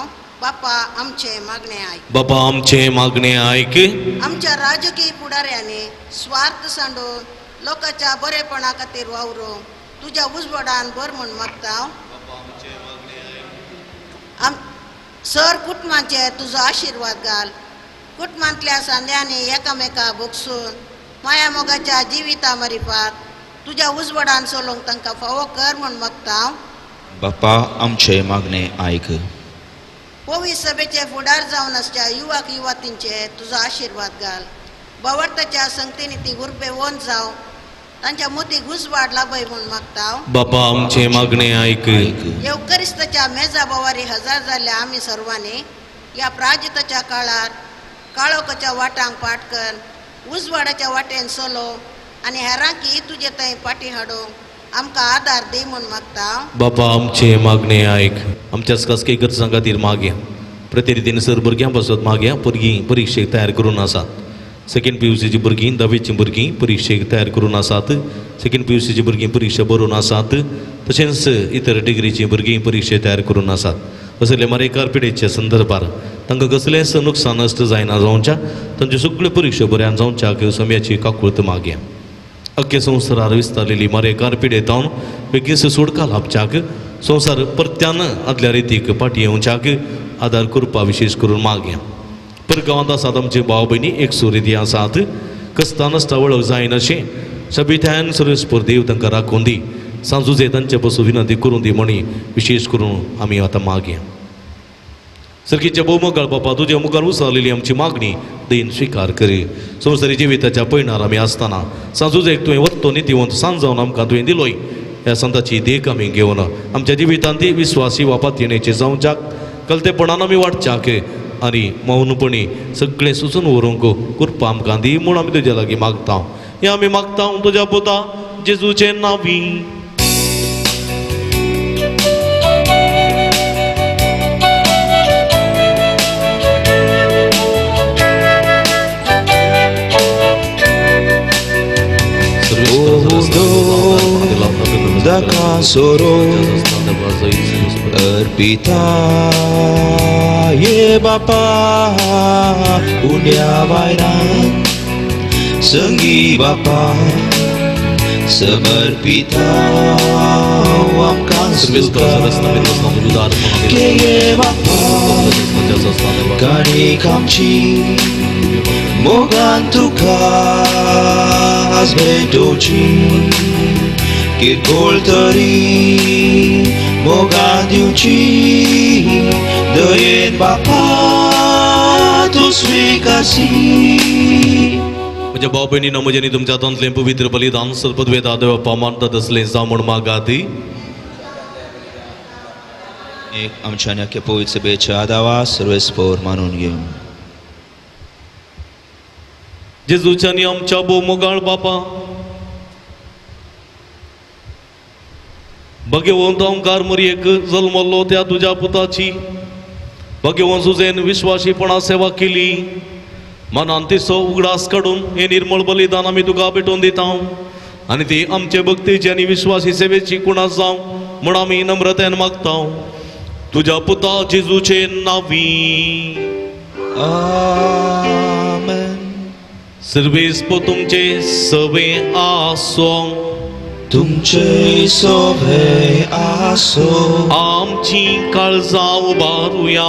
बापा आमचे मागणे आयक. बापा आमचे मागणे आयक. आमच्या राजकीय फुडाऱ्यांनी स्वार्थ सांडून लोकांच्या बरेपणा खातीर वावरूंक तुज्या उजवाडान भर म्हूण मागता. सर कुटुंबाचेर तुजो आशिर्वाद घाल. कुटुंबांतल्या सांद्यांनी एकामेका भोगसून माया मोगाच्या जिविता मारिफात तुज्या उजवाडान चलोवंक तांकां फावो कर म्हूण मागता. बापा आमचे मागणे आयक. पवी सभेचे फुडार जावन आसच्या युवक युवतींचे तुजो आशिर्वाद घाल. बावडताच्या संगतीनी ती उर्बेवंत जावं, तांच्या मोती उजवाड लाभय म्हूण मागता. बापा आमचे मागणे आयक. येवकरिस्ताच्या मेजा बोवारी हजार जाल्ल्या आमी सर्वांनी ह्या प्राजिताच्या काळार काळोखाच्या वाटांक पाट कर उजवाडाच्या वाटेन चलो आनी हेरांकी तुजे थंय पाटी हाडूंक आमकां आदार दी म्हूण मागता. बापा आमचे मागणे आयक. आमच्याच खासगी गरजां खातीर मागया. प्रतिरितीन सर भुरग्यां पासत मागया. भुरगीं परिक्षेक तयार करून आसात. सेकंड पी यू सीची भुरगीं, धावेचीं भुरगीं परिक्षेक तयार करून आसात. सेकंड पी यू सीची भुरगीं परिक्षा बरोवन आसात. तशेंच इतर डिग्रीचीं भुरगीं परिक्षे तयार करून आसात. असले मारेकार पिडेच्या संदर्भार तांकां कसलेंच नुकसान नश्ट जायना जावच्या, तांच्यो सगळ्यो परिक्षा बऱ्यान जावच्याक सम्याची काकूळत मागया. अख्खे संवसारार विस्तारलेली मारेकार पिडेतावन बेगीन सुटका लाभच्याक, संवसार परत्यान आदल्या रितीक फाटी येवच्याक आदार करपा विशेश करून मागया. परगांवांत आसात आमचे भाव भयणी एक सुरिती आसात. कसता नासता वळख जायनाशें सबित्यान सर्वेस्पर देव तांकां राखून दी. सांजुजे तांचे पासून विनंती करून दी म्हणी विशेश करून आमी आतां मागया. सर्गीच्या भोवमगाळ बापा, तुज्या मुखार उसारलेली आमची मागणी दयेन स्विकार करी. संवसारी जिविताच्या पयणार आमी आसतना सांजुजेक तुवें वत्तो नितीवंत सांज जावन आमकां तुवें दिलोय. ह्या संताची देख आमी घेवन आमच्या जिवितांत ती विस्वासी वापात येण्याचे जावच्याक कलतेपणान आमी वाडच्याक आनी मौनपणी सगळें सुचून व्हरूंक कृपा आमकां दी म्हूण आमी तुज्या लागीं मागता. हें आमी मागता तुज्या पुता जेजूचे नांवी. Soro अर्पिता ये बापा उण्या वायरान संगी बापा समर्पिता आमकां के बापा काणीक आमची मोगान तुका आज भेटोवची किरकोळ तरी मोगान दिवची दयेन बापा तूं स्विकारशी. म्हज्या भाव भयणीनो, म्हजें आनी तुमच्या हातांतलें पवित्र बलिदान सर्पद्वेता देवप्पा मानता तसलें जावं म्हूण मागात. एक आमच्या आनी अख्ख्या पवित्र सभेच्या आदावा सर्वेस्पर मानून घेवं. जेजूच्या आनी आमच्या भोव मोगाळ बापा, भगवंत ओंकार मरयेक जल्मल्लो त्या तुज्या पुताची भगवंत सुजेन विश्वासीपणा सेवा केली. मनान तिचो उगडास काडून हे निर्मळ बलिदान आमी तुका भेटोवन दिता आनी ती आमचे भक्तीची आनी विश्वासी सेवेची कुणा जावं म्हूण आमी नम्रतेन मागता. तुज्या पुता जेजूचे नांवी. आमेन. सर्वेस्पर तुमचे सवे आसों. तुमचे सोभे आसो. आमची काळजां उबारुया.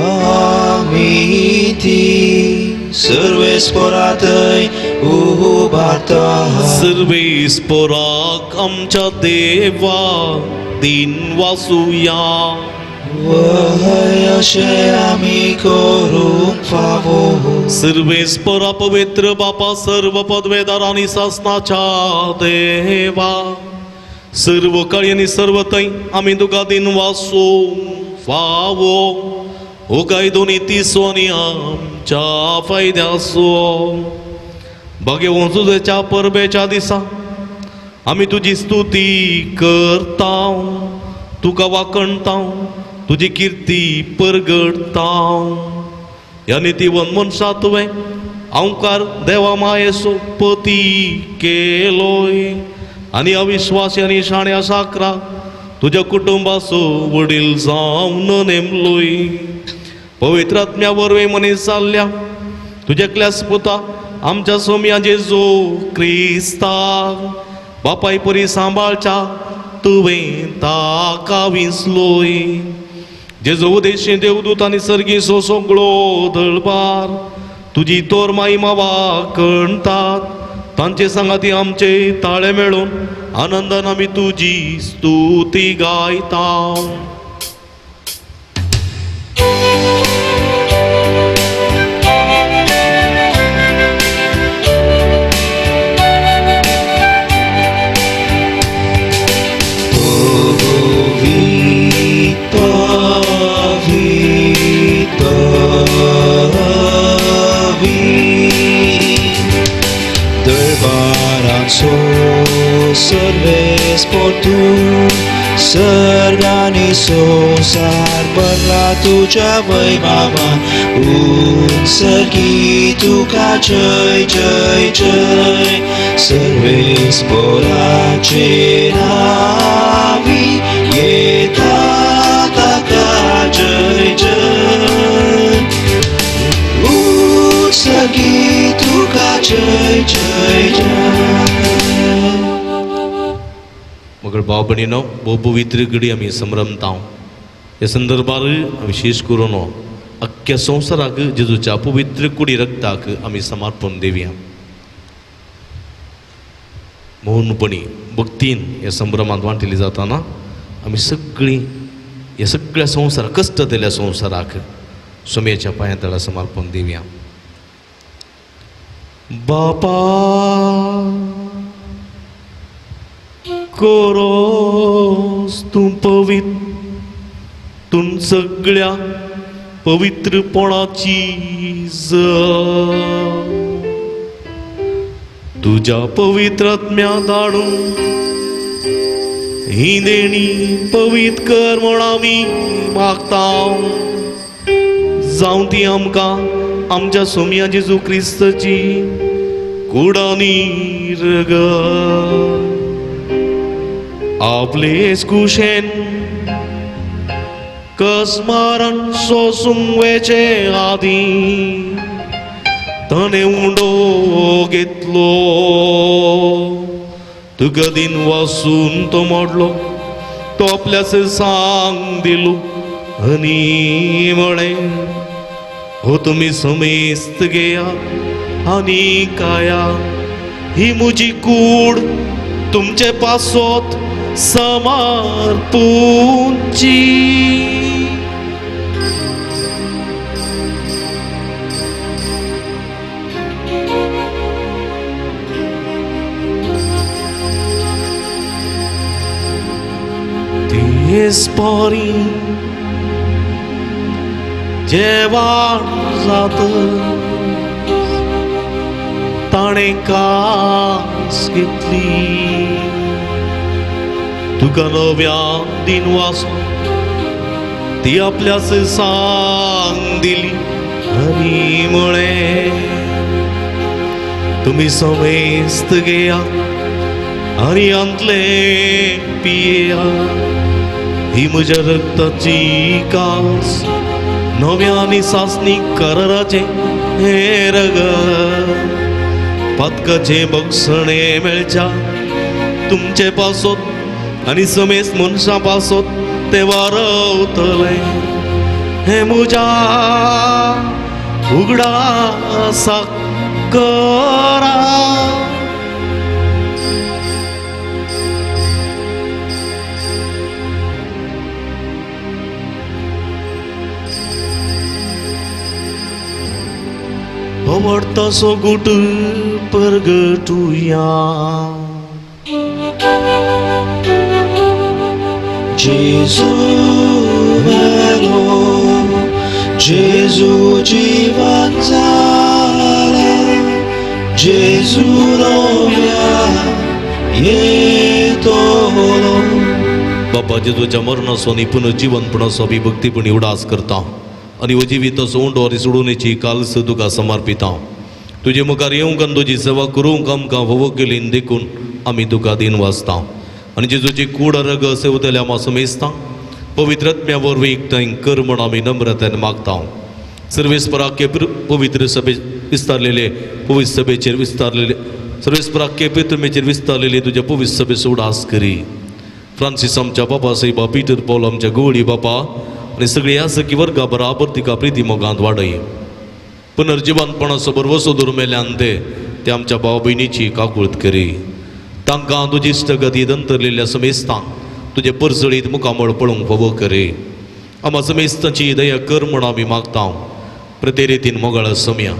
आमी ती सर्वेस्परातय उबारता. सर्वेस्पराक आमच्या देवा दिन वासुया. वय अशें आमी करूंक फावो. सर्वेस्परा पवित्र बापा, सर्व पदवेदार आनी सासनाच्या देवा, सर्व काळी आनी सर्व थंय आमी तुका दिन वासू फावो. हो कायदो नितीचो आनी आमच्या फायद्याचो. भाग्यवंत तुज्या परबेच्या दिसा आमी तुजी स्तुती करता, तुका वाखणता, तुजी किर्ती परगडता. ह्या नितीवन मनशा तुवें अंकार देवा मायेचो पती केलोय आनी अविश्वासी आनी शाण्या साकरा तुज्या कुटुंबाचो वडील जावन नेमलोय. पवित्र आत्म्या वरवीं मनीस जाल्ल्या तुज्या एकल्याच पुता आमच्या सोम्या जेजू क्रिस्ताक बापाय परी सांबाळच्या तुवें ताका विंचलोय. जेजू उदेशी देवदूत आनी सर्गीचो सगळो दळबार तुजी तोर माई वाखणतात. तांचे सांगाती आमचे ताळे मेळून आनंदान आमी तुजी स्तुती गायता. Serves por tu सर्गानी संवसार भरला तुज्या वैभवान. उत्सर्गी तुका जय जय जय. सर्वेस पोराचे नावी येता ताका जय जय. उत्सर्गी तुका जय जय जय. मगर भाव भयणीनो भोव पवित्र घडी आमी संभ्रमता. ह्या संदर्भार विशेष करून अख्ख्या संवसाराक जेजूच्या पवित्र कुडी रक्ताक आमी समर्पण दिवया. मौनपणी भक्तीन ह्या संभ्रमांत वांटिल्ली जाताना आमी सगळीं ह्या सगळ्या संवसार कश्ट दिल्या संवसाराक सोम्याच्या पांया तळा समर्पण दिवया. बापा कोरोस तूं पवित्र, तूं सगळ्या पवित्रपणाची तुज्या पवित्र आत्म्या धाडून ही देणी पवित्र कर म्हूण आमी मागता. जावं ती आमकां आमच्या सोम्या जेजू क्रिस्ताची कूड आनी रगत. आपलेच कुशेन कसमारान सोसूंक वेचे आदीं ताणें उंडो घेतलो. तुका दिन वासून तो मोडलो, तो आपल्यास सांग दिलो आनी म्हळें, हो तुमी समेस्त घेया आनी काया, ही म्हजी कूड तुमचे पासत समर्पूंची. तेच परी जेवण जात ताणें कास घेतली. तुका नव्या दिन वाचून ती आपल्यास सांग दिली आनी म्हळें, तुमी समेस्त घेया आनी हांतलें पियेया, ही म्हज्या रक्ताची कास नव्या आनी सासणी कराराचें हें रगत. पातकाचें बक्षणें मेळच्या तुमचे पासत आनी समेस्त मनशां पासत तें वारवतलें. हें म्हज्या उगडासाक करा. आवडतासो गुट परगटुया. Gesù bello, जेजू जिवन जाला, जेजू नव्या येतलो. बापा जेजूच्या मरणाचो आनी पुनर्जिवनपणाचो आमी भक्तीपणी उडास करता आनी हो जिविताचो उंडो आनी सोडोवणेची कालस तुका समर्पिता. तुजे मुखार येवंक आनी तुजी सेवा करूंक आमकां फावो केली देखून आमी तुका दिन वाचता आनी जेजूची कूड रग सेवतल्या आमा समेजता पवित्र आत्म्या वरवीं थंय कर म्हण आमी नम्रतेन मागता. सर्वेस्पराके पवित्र सभे विस्तारलेले पवित्र सभेचेर विस्तारलेले सर्वेस्पराके पितृमेचेर विस्तारलेले तुज्या पवित्र सभेचो उडास करी. फ्रांसीस आमच्या बाबा साहेबा, पीटर पॉल आमच्या गोवळी बापा आनी सगळी यासकी वर्गा बराबर तिका प्रिती मोगांत वाडय. पुनर्जिवनपणाचो भरवसो धरून मेल्यान ते आमच्या भाव भयणीची काकूळत करी. तांकां तुजी इश्टगती दंतरलेल्या समेस्तांक तुजे परजळीत मुखामळ पळोवंक फावो करी. आमा समेस्तांची दया कर म्हण आमी मागता. प्रत्येक मोगाळ समया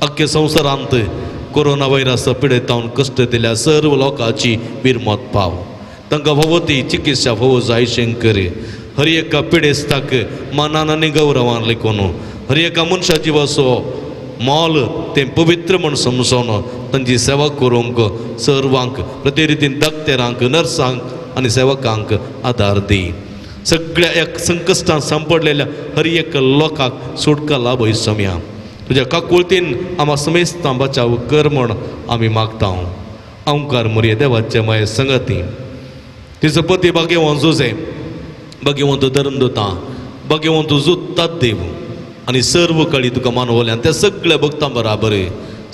अख्ख्या संवसारांत कोरोना व्हायरस पिडेतावन कश्ट दिल्या सर्व लोकांची विरमत पाव. तांकां फावो ती चिकित्सा फावो जायशें करी. हर एका पिडेस्ताक मानान आनी गौरवान लेखून हर एका मनशा जिवाचो मोल तें पवित्र म्हण समजोन तांची सेवा करूंक सर्वांक प्रत्येक रितीन डॉक्टरांक, नर्सांक आनी सेवकांक आदार दी. सगळ्या एक संकश्टांत सांपडलेल्या हर एक लोकांक सुटका लाभय समया. तुज्या काकुळतीन आमा समेस्तां बचाव कर म्हण आमी मागता. ओंकार मोरये देवाचे माये संगती तिचो पती भाग्यवंत जुजे, भाग्यवंत धर्मदुतां, भाग्यवंत जुतात देव आनी सर्व कळी तुका मानवल्यान त्या सगळ्या भक्तां बराबर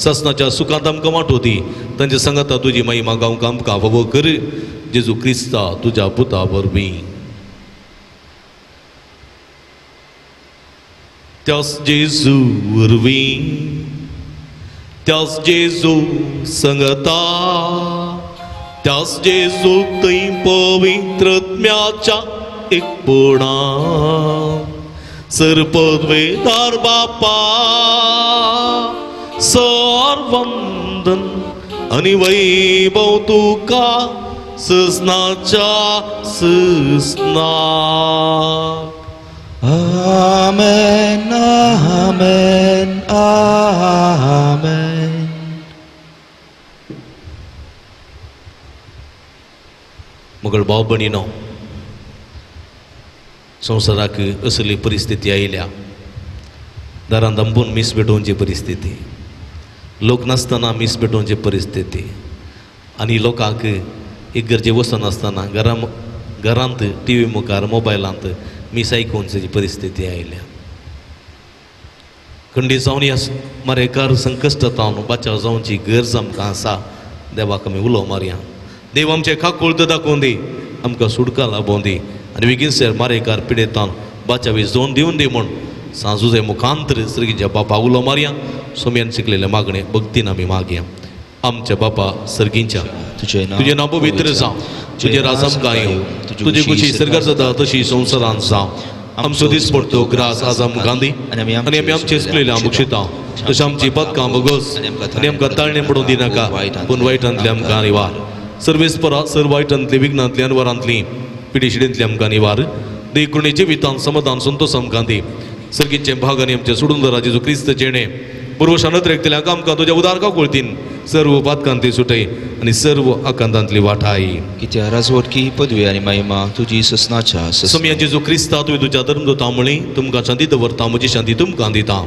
ससनाच्या सुखांत आमकां वांटो दी. तांच्या संगता तुजी महिमा गावंक आमकां फावो कर. जेजू क्रिस्ता तुज्या पुता वरवीं. त्यास जेजू वरवीं, त्यास जेजू संगता, त्यास जेजू थंय पवित्रत्म्याच्या एकपणा सरपदवेदार बापा सर्वंदन आनी वैभव तुका ससनाच्या ससना. आमेन, आमेन, आमेन. मगळ भाव भयणीनो, संवसाराक असली परिस्थिती आयल्या. दारांत दांबून मीस भेटोवची परिस्थिती, लोक नासतना मीस भेटोवची परिस्थिती आनी लोकांक इगर्जे वचनासतना घरांत टी व्ही मुखार मोबायलांत मीस आयकुवची परिस्थिती आयल्या. खंडी जावन ह्या मारेकार संकश्टांत बचाव जावची गरज आमकां आसा. देवाक आमी उलो मारया. देव आमचे काकुळत दाखोवन दी, आमकां सुटका लाबोवन दी आनी बेगीन सर मारेकार पिडेतान बाचावी जोन दिवन दी म्हूण सांजुजे मुखांतर सर्गीच्या बापा उलो मारया. सोम्यान शिकलेले मागणे भक्तीन आमी मागया. आमच्या बापा सर्गींच्या, तुजें नांव पवित्र जावं, तुजें राज आमकां येवं, तुजी खुशी सर्गार जाता तशी संवसारांत जावं. आमचो दीस पडतो ग्रास आज आमकां दी आनी आमी आमचे चुकलेले आमकां शिता तशें आमची पदकां बोगस आनी आमकां ताळणें पडून दिनाका, पूण वायटांतली आमकां निवार. सर्वेस्परा सर वायटांतली विघ्नांतली अनवरांतली पिडिशिडेंतली आमकां निवार. देखून जिवितान समाधान संतोष आमकां दी. सर्गीचे भाग आनी आमचे सोडून दरा जेजू क्रिस्त जेणे पुर्वशानत रेखतल्यांक आमकां तुज्या उदार काकुळतीन सर्व पातकांती सुटय आनी सर्व आकांतांतली वाठाय. कित्या राजवटकी पदवी आनी महिमा तुजी ससनाच्या सोम्या जेजू क्रिस्ता तुवें तुज्या धर्मदूता म्हळी तुमकां शांती दवरता, म्हजी शांती तुमकां दिता.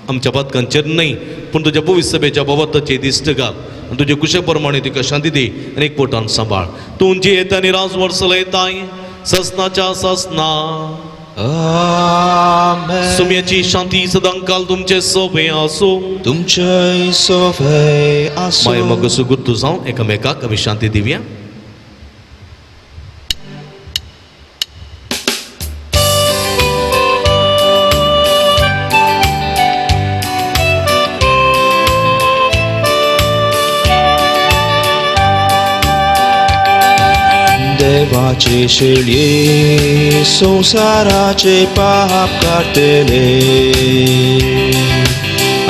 आमच्या पातकांचेर न्हय पूण तुज्या पवित्र सभेच्या बाबताची दिश्ट घाल आनी तुजे कुशे प्रमाणे तुका शांती दी आनी एक पोटान सांबाळ. तूं जियेता आनी राजवट चलयताय ससनाच्या ससना. आमेन. सुम्याची शांती सदांकाल तुमचे सोबे आसूं. तुमचे सोबे आसूं. माय मग सुगुर्तू जावन एकामेकाक आमी शांती दिवया. देवाचे शेळये संवसाराचे पाप काडटले,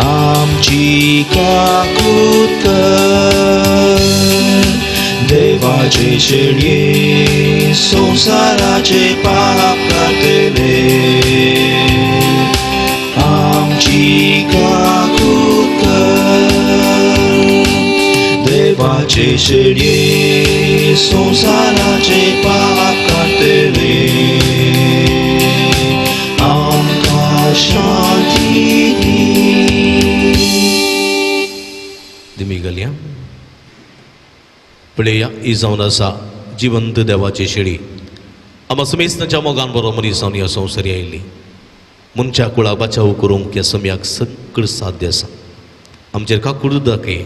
आमची काकूत कर. देवाचे शेळये संवसाराचे पाप काडटले, देवाचे शेळये संवसाराचे पाप काडटले आमकां शांती दी. दिमी घालया. पळया, ही जावन आसा जिवंत देवाची शेळी. आमा समेस्तांच्या मोगान बरो मनीस जावन ह्या संवसारी आयिल्ली. मनशा कुळा बचाव करूंक ह्या सम्याक सगळें साध्य आसा. आमचेर काकूळ दाखय,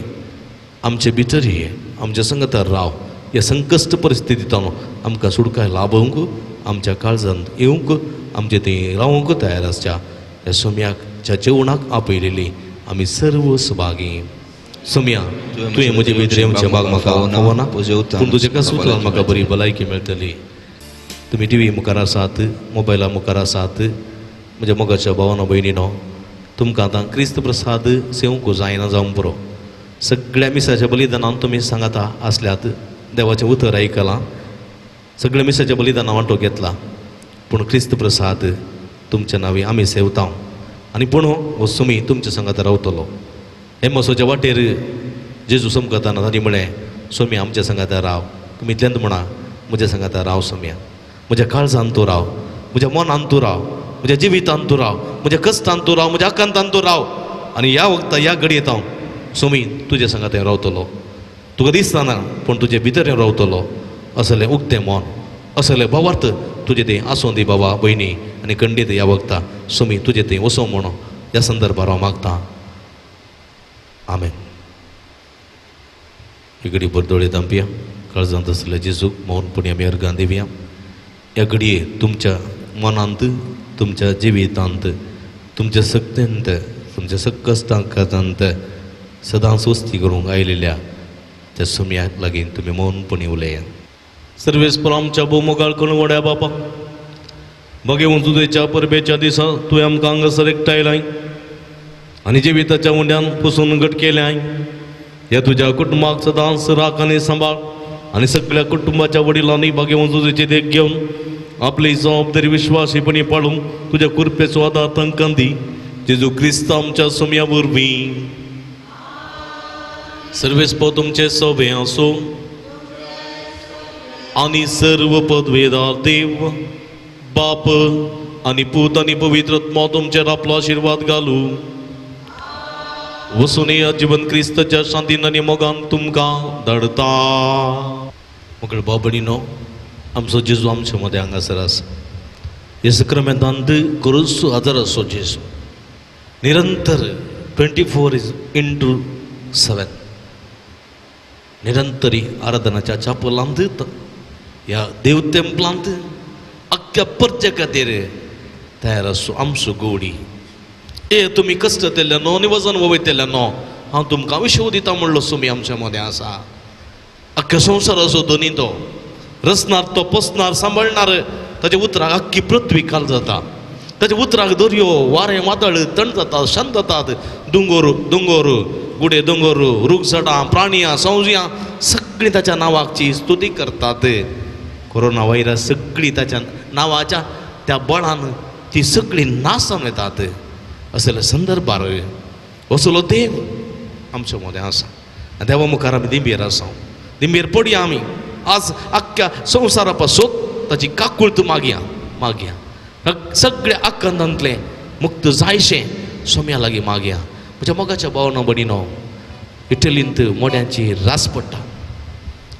आमचे भितर ये, आमच्या संगतार राव. ह्या संकश्ट परिस्थितींतल्यान आमकां सुटकाय लाभोवंक, आमच्या काळजांत येवंक, आमचे थंय रावंक तयार आसच्या ह्या सोम्याक ज्या जेवणाक आपयलेली आमी सर्व सभागी. सोम्या, तुवें म्हजे भितर येवचें भाग म्हाका फावना, पूण तुजें कसुतल्यान म्हाका बरी भलायकी मेळटली. तुमी टिवी मुखार आसात, मोबायला मुखार आसात, म्हज्या मोगाच्या भावानो भयणीनो, तुमकां आतां क्रिस्त प्रसाद सेवंक जायना जावंक पुरो. सगळ्या मिसाच्या बलिदानान तुमी सांगाता आसल्यात, देवाचें उतर आयकलां, सगळ्या मिसाच्या बलिदानान वांटो घेतला, पूण क्रिस्त प्रसाद तुमच्या नांवी आमी सेवता आनी पूण हो सुमी तुमच्या सांगाता रावतलो. हे मसोच्या वाटेर जेजू समकताना तांणी म्हळें, सोमी आमच्या सांगाता राव. तुमी इतल्यान म्हणा, म्हज्या सांगाता राव सोम्या, म्हज्या काळजान तूं राव, म्हज्या मनान तूं राव, म्हज्या जिवितान तूं राव, म्हज्या कश्टान तूं राव, म्हज्या आकांतान तूं राव. आनी ह्या वखता ह्या घडयेत हांव सोमी तुज्या सांगाता रावतलो. तुका दिसतना पूण तुजे भितर हांव रावतलो. असलें उक्तें मन, असलें भावार्थ तुजें थंय आसूं दी बाबा भयणी. आनी खंडीत ह्या वखता सोमी तुजें थंय वचों म्हणून ह्या संदर्भार हांव मागतां. आमेन. ही घडी बरदोळे दांपया. काळजांत आसलें जेजूक मौनपणी आमी अर्गां दिवया. ह्या घडये तुमच्या मनांत, तुमच्या जिवितांत, तुमच्या सक्तेंत, तुमच्या सकस्तांत सदांच वस्ती करूंक आयिल्ल्या त्या सुम्याक लागीं तुमी मौनपणी उलयात. सर्वेस्पर आमच्या भोवमोगाळ करून वड्या बापा, बगेवन तुजेच्या परबेच्या दिसा तुवें आमकां हांगासर एकठांयलाय आनी जिविताच्या उंड्यान पुसून घट केल्याय. ह्या तुज्या कुटुंबाक सदांच राख आनी सांबाळ आनी सगळ्या कुटुंबाच्या वडिलांनी बागेवन तुजेची देख घेवन आपली जबाबदारी विश्वासीपणी पाळूंक तुज्या कृपेचो आदार तांकां दी. जेजू क्रिस्त आमच्या सोम्या वरवीं. सर्वेस्पर तुमचे सोबे आसूं आनी सर्व पदवेदार देव बाप आनी पूत आनी पवित्र आत्मो तुमचेर आपलो आशिर्वाद घालूं. वसून या जिवन क्रिस्ताच्या शांतीन आनी मोगान तुमकां धाडता. मगळ बाबडीनो, आमचो जेजू आमचे मदें हांगासर आसा. ह्या सक्रामेंतांत करूच आदार आसो जेजू निरंतर 24x7 निरंतरी आराधनाच्या चापलांत, ह्या देव तेंपलांत अख्ख्या परच्या खातीर तयार आसो आमचो गोडी. ए तुमी कश्ट केल्ले न्हू आनी वजन वयतले न्हू, हांव तुमकां विशव दिता म्हणलो सुमी आमच्या मदें आसा. अख्ख्या संवसाराचो धनी तो, रचणार तो, पोसणार, सांबाळणार. ताच्या उतराक अख्खी पृथ्वी काल जाता. ताच्या उतराक दर्यो, वारें, वादळ थंड जाता, शांत जातात. दोंगोर दोंगोर, गुडे दोंगोर, रूख झाडां, प्राणियां, संवजयां सगळीं ताच्या नांवाची स्तुती करतात. कोरोना व्हायरस सगळीं ताच्या नांवाच्या त्या बळान ती सगळीं नासान येतात. असले संदर्भार असलो देव आमच्या मदें आसा. आनी देवा मुखार आमी दिंबेर आसा, दिंबेर पडया आमी. आज आख्ख्या संवसारा पासून ताची काकूळत मागया मागया, सगळ्या आकांतांतलें मुक्त जायशें सोम्या लागीं मागया. म्हज्या मोगाच्या भावना भयणीनो, इटलींत मोड्यांची रास पडटा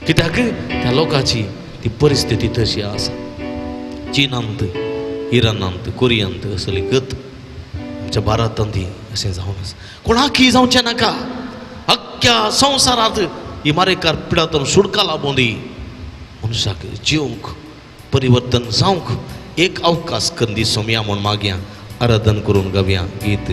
कित्याक त्या लोकांची ती परिस्थिती तशी आसा. चिनांत, इराणांत, कोरियांत असली गत आमच्या भारतांत अशें जावन आसा. कोणाकय जावचें नाका. अख्ख्या संवसारांत ही मारेकार पिडांतून सुटका लाबोवन दी. मनशाक जिवंक परिवर्तन जावंक एक अवकाश करून दी सोम्या म्हूण मागया. आराधन करून गावया गीत.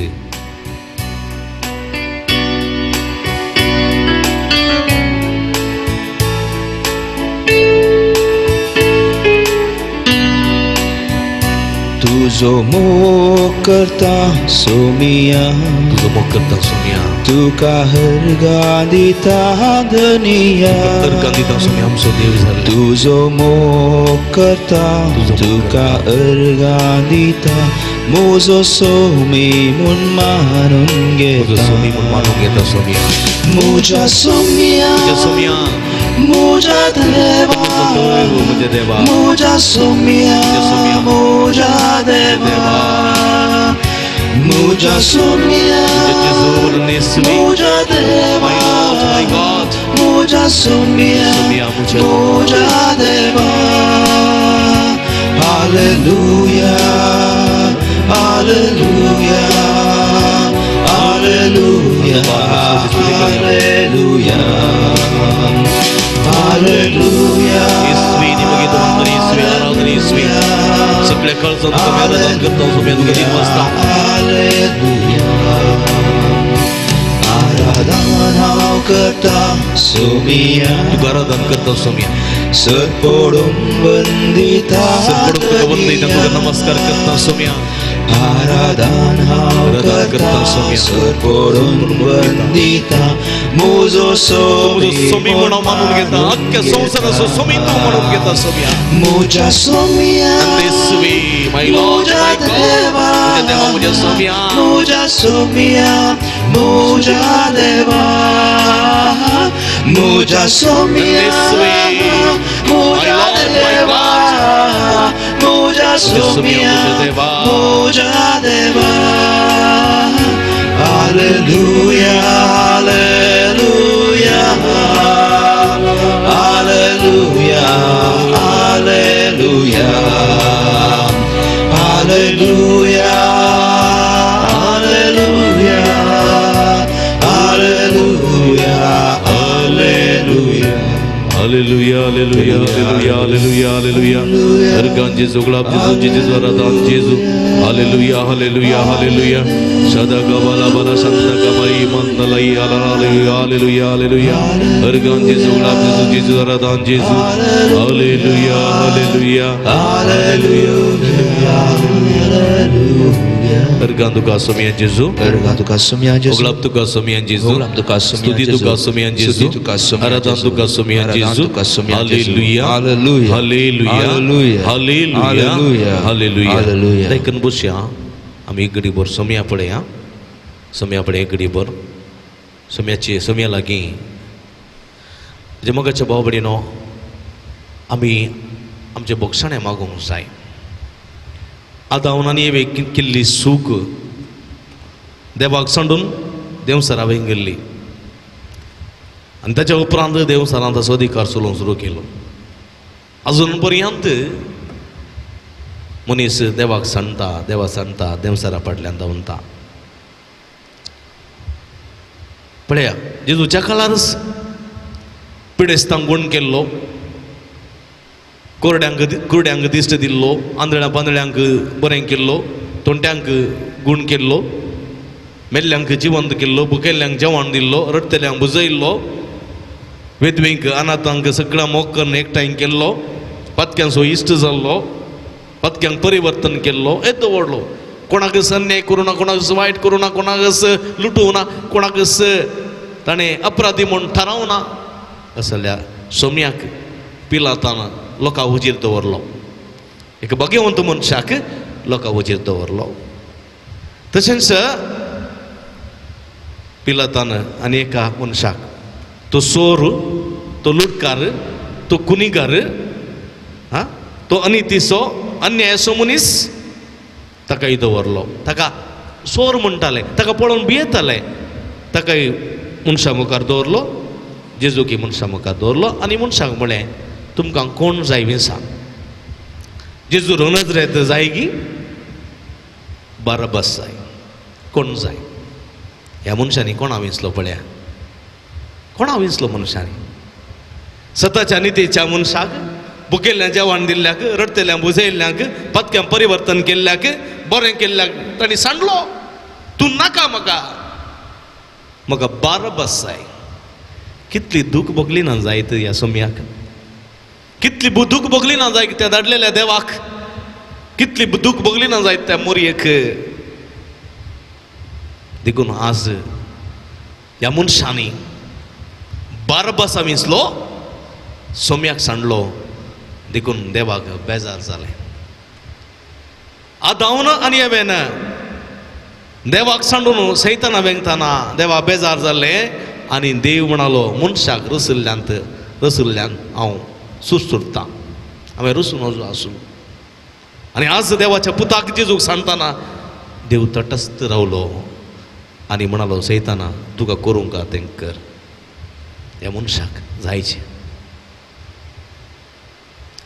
तुजो मोग करता सोमिया, तुजो मोग मोग करता सोम्या. तुका हरगा दिता धनिया. अर्गां दिता सोम्या आमचो देव जाल्लो. तुजो मोग करता तुका अर्गां दिता म्हजो सोमी म्हूण मानून म्हजो सोमी घेता. म्हूण मानून घेता सोम्या. म्हज्या सोम्या, म्हज्या सोम्या, म्हज्या देवा, म्हजो देव, म्हज्या देवा, म्हज्या सोम्या, म्हज्या सोम्या, म्हज्या देवा, म्हज्या सोम्या, म्हज्या जेजू नेसवी, म्हज्या देवा, my Lord, my God, म्हज्या सोम्या, सोम्या, म्हज्या म्हज्या देवा. Hallelujah, hallelujah, hallelujah, hallelujah, hallelujah. येसवी निमगे वंदन येसवी आराधना येसवी. सगळ्या काळजान तुका आमी आराधन करता सोम्या, तुका दिनवासता. Hallelujah. आराधन हांव करता सोमिया, तुका आराधन करता सोम्या. सरपडून वंदिता सरपडून तुका वंदिता, तुका नमस्कार करता सोम्या. आराधन हांव आराधन करता करता सोम्या. सरपडून वंदिता म्हजो तुजो सोमी म्हूण हांव मानून घेता. अख्ख्या संवसाराचो सोमी तूं म्हणून घेता सोम्या. म्हज्या सोम्या, येसवी, my Lord, म्हज्या my God, देवा, म्हज्या देवा, म्हज्या सोम्या, म्हज्या सोम्या, म्हज्या देवा, म्हज्या सोम्या, येसवी, म्हज्या my Lord, my देवा, म्हज्या सोम्या, सोम्या, म्हज्या देवा. म्हज्या देवा. Hallelujah, hallelujah, hallelujah, hallelujah, hallelujah, hallelujah, hallelujah, hallelujah. Hallelujah, hallelujah, hallelujah, hallelujah, hallelujah. अर्गां जेजू, गुलाब जेजू, जेजू आराधन जेजू. Hallelujah, hallelujah, hallelujah. सदा गबाला बाला संत गबाई मंदलाई hallelujah, hallelujah, hallelujah. अर्गां जेजू, गुलाब जेजू, जेजू आराधन जेजू. Hallelujah, hallelujah, hallelujah, hallelujah. अर्गां तुका सोम्या जेजू. अर्गां तुका सोम्या जेजू. ओगलाब तुका सोम्या जेजू. ओगलाब तुका सोम्या स्तुती जेजू. तुका सोम्या जेजू. स्तुती तुका सोम्या आराधन जेजू. तुका सोम्या आराधन जेजू. तुका सोम्या जेजू. Hallelujah, hallelujah. Hallelujah, hallelujah. Hallelujah, hallelujah. Hallelujah. Hallelujah. देखून बसया आमी एक घडीभर सोम्या पळया. सोम्या पळय एक घडीभर सोम्याची सोम्या लागीं. म्हज्या मोगाच्या भाव भयणीनो, आमी आमचे बोगसाणें मागूंक जाय. आदावन आनी एवेक केल्ली सूक देवाक सांडून देंवसरा गेल्ली आनी ताच्या उपरांत देंवसरान ताचो अधिकार चलोवंक सुरू केलो. अजून पर्यंत मनीस देवाक सांडटा, देवा सांडटा, देंवसरा फाटल्यान धांवता. पळया जेजूच्या काळारच पिडेस्तांक गुण केल्लो, कोरड्यांक कुरड्यांक दिश्ट दिल्लो, आंधळ्या पांदळ्यांक बरें केल्लो, तोंट्यांक गूण केल्लो, मेल्ल्यांक जिवंत केल्लो, भुकेल्ल्यांक जेवण दिल्लो, रडटल्यांक बुजयल्लो, वेदवींक अनाथांक सगळ्या मोग करून एकठांय केल्लो, पातक्यांचो इश्ट जाल्लो, पातक्यांक परिवर्तन केल्लो. येदो व्हडलो कोणाक अन्याय करूं ना, कोणाक वायट करूं ना, कोणाक लुटूं ना, कोणाक ताणें अपराधी म्हूण थारावं ना, असल्या सोम्याक पिलातान लोकां हुजीर दवरलो. एक भाग्यवंत मनशाक लोकां हुजीर दवरलो. तशेंच पिलातान आनी एका मनशाक, तो चोर, तो लुटकार, तो कुनिगार, हा, तो अनितीचो अन्यायाचो मनीस, ताकाय दवरलो. ताका चोर म्हणटाले, ताका पळोवन भियेताले, ताकाय मनशा मुखार दवरलो. जेजूकी मनशा मुखार दवरलो आनी मनशाक म्हळें, तुमकां कोण जाय विंसा, जेजू नजरेत जाय की बाराबास जाय, कोण जाय? ह्या मनशांनी कोणा विंचलो पळया, कोणा विंचलो मनशांनी? सताच्या नितीच्या मनशाक, भुकेल्ल्या जेवण दिल्ल्याक, रडटल्यांक बुजयल्ल्यांक, पत्क्यांक परिवर्तन केल्ल्याक, बरें केल्ल्याक तांणी सांडलो, तूं नाका म्हाका, म्हाका बाराबास जाय. कितली दूख भोगली ना जायत ह्या सोम्याक, कितली दूख भोगली ना जायत त्या धाडलेल्या देवाक, कितली दूख भोगली ना जायत त्या मोरयेक. देखून आज ह्या मनशांनी बारबासा विंचलो, सोम्याक सांडलो, देखून देवाक बेजार जालें. आदावन आनी एवेन देवाक सांडून सैताना वेंगतना देवा बेजार जालें आनी देव म्हणालो मनशाक रसुल्ल्यांत रसुल्ल्यान हांव सुरसुरतां, हांवें रसून वचूं आसूं. आनी आज देवाच्या पुताक जेजूक सांडतना देव तटस्थ रावलो आनी म्हणालो सैताना तुका करूंक तें कर, ह्या मनशाक जायचें.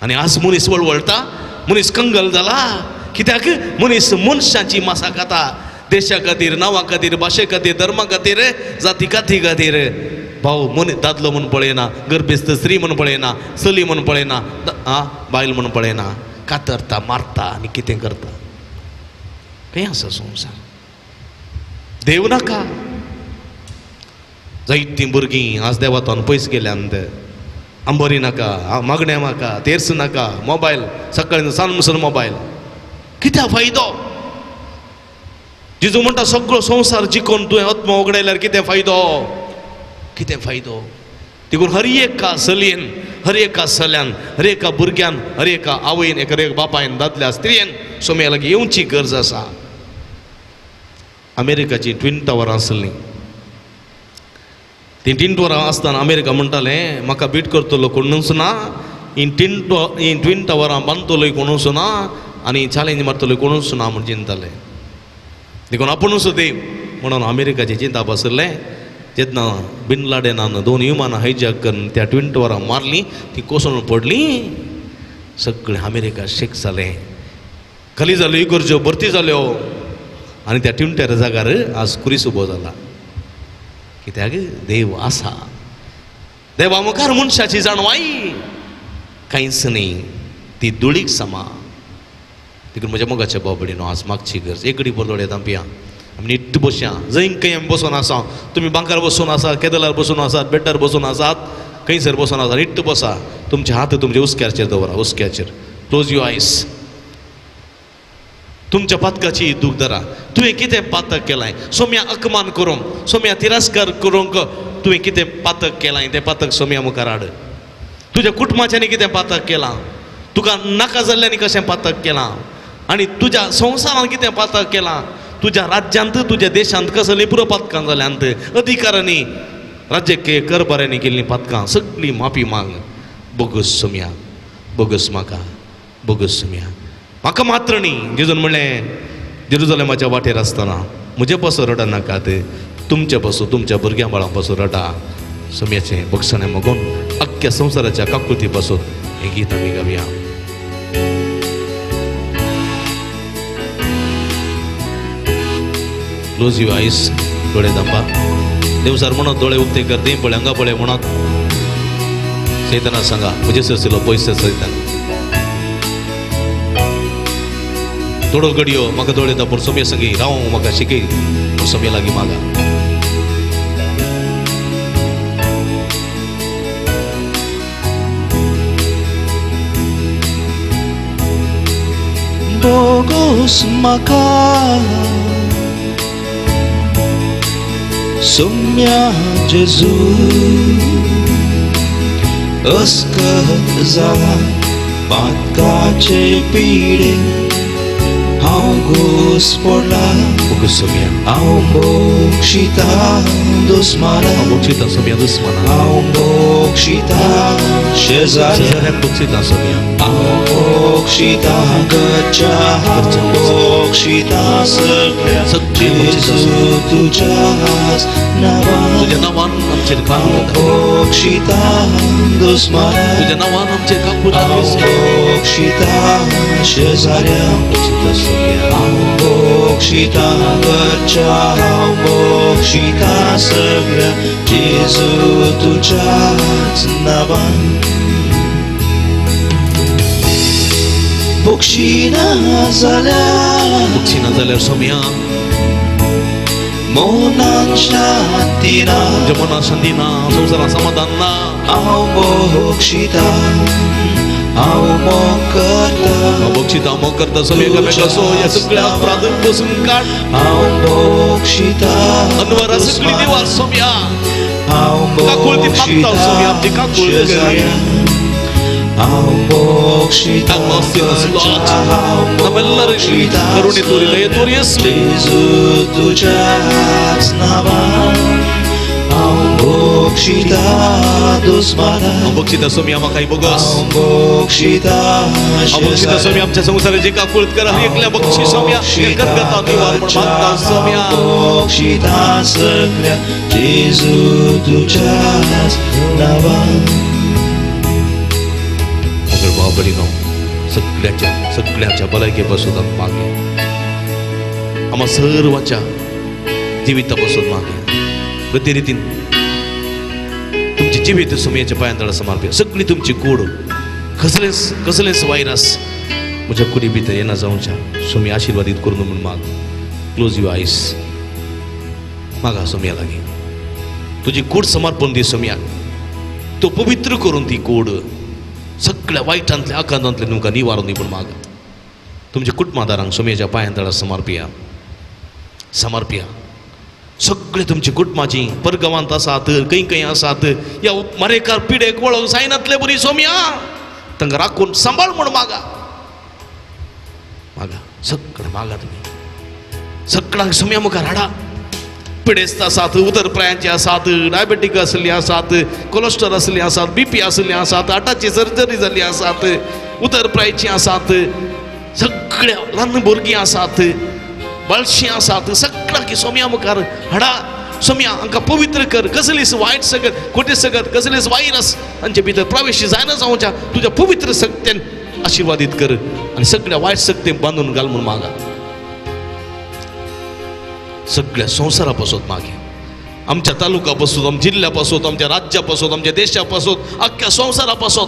आनी आज मनीस वळवळटा, मनीस कंगल जाला. कित्याक मनीस मनशाची मासा खाता, देशा खातीर, नांवा खातीर, भाशे खातीर, धर्मा खातीर, जाती काती खातीर. भाव मनी दादलो म्हूण पळयना, गर्भेस्त स्त्री म्हूण पळयना, चली म्हूण पळयना, बायल म्हूण पळयना, कातरता, मारता आनी कितें करता. खंय आसा संवसार? देव नाका. जायतीं भुरगीं आज देवातून पयस गेल्यांत. आंबोरी नाका, मागणें नाका, तेर्स नाका, मोबायल सकाळी सांज म्हणसर मोबायल. कित्याक फायदो? जेजू म्हणटा सगळो संवसार जिखून तुवें आत्मो उगडायल्यार कितें फायदो? कितें फायदो? देखून हर एका चलयेन, हर एका चल्यान, हर एका भुरग्यान, हर एका आवयन, हर एक बापायन, दादल्या स्त्रियेन सोम्या लागीं येवची गरज आसा. अमेरिकाची ट्विन टावरां आसलीं, तीं ट्विन टावरां आसतना अमेरिका म्हणटालें म्हाका बीट करतलो कोणूच ना, ही ट्विन टावरां बांदतलोय कोणूच ना आनी चॅलेंज मारतलोय कोणूच ना म्हूण चिंतताले. देखून आपुणूच देव म्हणून अमेरिकाचें चिंतप आशिल्लें. जेन्ना बिन लाडेनान दोन विमानां हायजॅक करून त्या ट्विन टावरां मारलीं, ती कोसळून पडलीं, सगळें अमेरिका शेक जालें, खाली जाल्यो इगर्ज्यो भरती जाल्यो आनी त्या ट्विन टावर जाग्यार आज कुरीस उबो जाला. कित्याक देव आसा. देवा मुखार मनशाची जाणवाय कांयच न्ही, ती धुळीक समा. देखून म्हज्या मोगाच्या बाबडीनो आज मागची गरज. एक घडी दोळे धांपया, आमी नीट बसया. जंय खंय आमी बसून आसा, तुमी बांकार बसून आसात, केदलार बसून आसात, बेड्डार बसून आसात, खंयसर बसून आसात, नीट बसा. तुमचे हात तुमच्या हुस्क्याचेर दवरा, हुस्क्याचेर. Close your eyes. तुमच्या पातकाची दूख धरा. तुवें कितें पातक केलां? सोम्या अपमान करूंक, सोम्या तिरस्कार करूंक तुवें कितें पातक केलां? तें पातक सोम्या मुखार हाड. तुज्या कुटुंबाच्यांनी कितें पातक केलां? तुका नाका जाल्ल्यांनी कशें पातक केलां? आनी तुज्या संवसारान कितें पातक केलां? तुज्या राज्यांत, तुज्या देशांत कसलीं पुरो पातकां जाल्यांत? अधिकारांनी, राज्यकीय करबाऱ्यांनी केल्लीं पातकां सगळीं माफी माग. बोगस सोम्या, बोगस म्हाका, बोगस सोम्या म्हाका मात्र न्ही. जेजून म्हणलें जेरुजलेमाच्या वाटेर आसतना म्हजे पासून रडा नाकात, तुमचे पासून, तुमच्या भुरग्यां बाळां पासून रडा. सोम्याचें बक्षणें मागून अख्ख्या संवसाराच्या काकुती पासून हें गीत आमी गावया. Close your eyes. दोळे धांपा. देवसार म्हणत दोळे उक्ते कर, देव पळय हांगा पळय म्हणत सैताना सांगा म्हजे सरसिलो पयस सैतान. थोडो घडयो म्हाका दोळे धांपून सोम्या संगी राव, म्हाका शिकय, सोम्या लागीं मागा. Bogos maka Sumya Jesu अस्कत जाला पातकाचे पिडे हांव घोस पडला, बोगस सोम्या, हांव मोक्षिता दुस्माना, हांव बोगशिता सोम्या दुस्माना, हांव मोक्षिता शेजाऱ्या, शेजाऱ्याक बोगशिता सोम्या, हांव मोक्षिता घरच्या, हांव मोक्षिता सगळ्या, जेजू तुज्याच नांवान, तुज्या नांवान आमचेर हांव मोक्षिता दुस्माना, तुज्या नांवान आमचेर काकूट हांव मोक्षिता शेजाऱ्या, हांव मोक्षिता घरच्या, हांव मोक्षिता सगळ्या, जेजू तुज्याच नांवान. बक्षिना जाल्यार, बक्षिना जाल्यार सोम्या मनान शांती ना, तुमच्या मनान शांती ना, संवसारान समाधान ना. हांव मोक्षिता, हांव मोग करता. हांव बक्षिता, मोग करता स्वामी एकामेकाचो. ह्या सगळ्या अपराध बसून काड. हांव बक्षिता. अनवरा सगळी निवार सोम्या. हांव काकूळ ती मागता स्वामी, आमची बक्षिता काकूळ कर. शेजाऱ्या. हांव बक्षिता. Have mercy on us, Lord. हांव ನಮ್ಮೆಲ್ಲರ बक्षिता. ಕರುಣೆ ತೋರಿ, ದಯೆ ತೋರಿ ಯೇಸುವೆ. जेजू तुज्याच नांवान हांव बक्षिता दुस्माना. हांव बक्षिता स्वामी, आम्हा काही बोगस. हांव बक्षिता. हांव बक्षिता स्वामी, आमच्या संसाराची काकूळ करा. एकल्या बक्षी स्वाम्या, गदगदा निवार म्हण मागता स्वाम्या. बक्षिता सगळ्या जेजू तुज्याच नांवान. मगर बाबडीनो, सगळ्याच्या सगळ्याच्या भलायके पासून आमी मागे, आम्हा सर्वांच्या जिविता पासून मागे. प्रति रितीन तुमचे जिवीत सुमयाच्या पायांतळा समर्पया. सगळी तुमची कूड, कसलेच कसलेच व्हायरस म्हज्या कुडी भितर येना जावच्या सुमी आशिर्वादीत करून म्हूण माग. Close your eyes. मागा सोमया लागीं. तुजी कूड समर्पण दी सोमयाक. तो पवित्र करून ती कूड सगळ्या वायटांतल्या आकांतांतले तुमकां निवारून दी म्हूण माग. तुमच्या कुटुंबादारांक सोमयाच्या पांयांतळा समर्पया, समर्पया. सगळे तुमची कुटुंबाची परगांवांत आसात, खंय खंय आसात, ह्या मरेकार पिडेक वळोंक जायनातले बरी सोमया तांकां राखून सांबाळ म्हूण मागा. मागा, सगळें मागा. तुमी सगळ्यांक सोमया मुखार हाडा. पिडेस्त आसात, उदरप्रायांचे आसात, डायबेटीक आसली आसात, कोलेस्ट्रॉल आसली आसात, बीपी आसली आसात, हार्टाची सर्जरी जाल्ली आसात, उदरप्रायची आसात, सगळ्या ल्हान भुरगीं आसात, बाळशीं आसात, सगळ्यांक सोमया मुखार हाडा. सोमया हांकां पवित्र कर. कसलीच वायट सगत, खोटे सगत, कसलीच वायरस तांचे भितर प्रवेश जायना जावच्या तुज्या पवित्र शक्तेन आशिर्वादीत कर आनी सगळ्या वायट शक्तेन बांदून घाल म्हूण मागा. सगळ्या संवसारा पासून मागे. आमच्या तालुका पासून, आमच्या जिल्ल्या पासून, आमच्या राज्या पासून, आमच्या देशा पासून, अख्ख्या संवसारा पासून,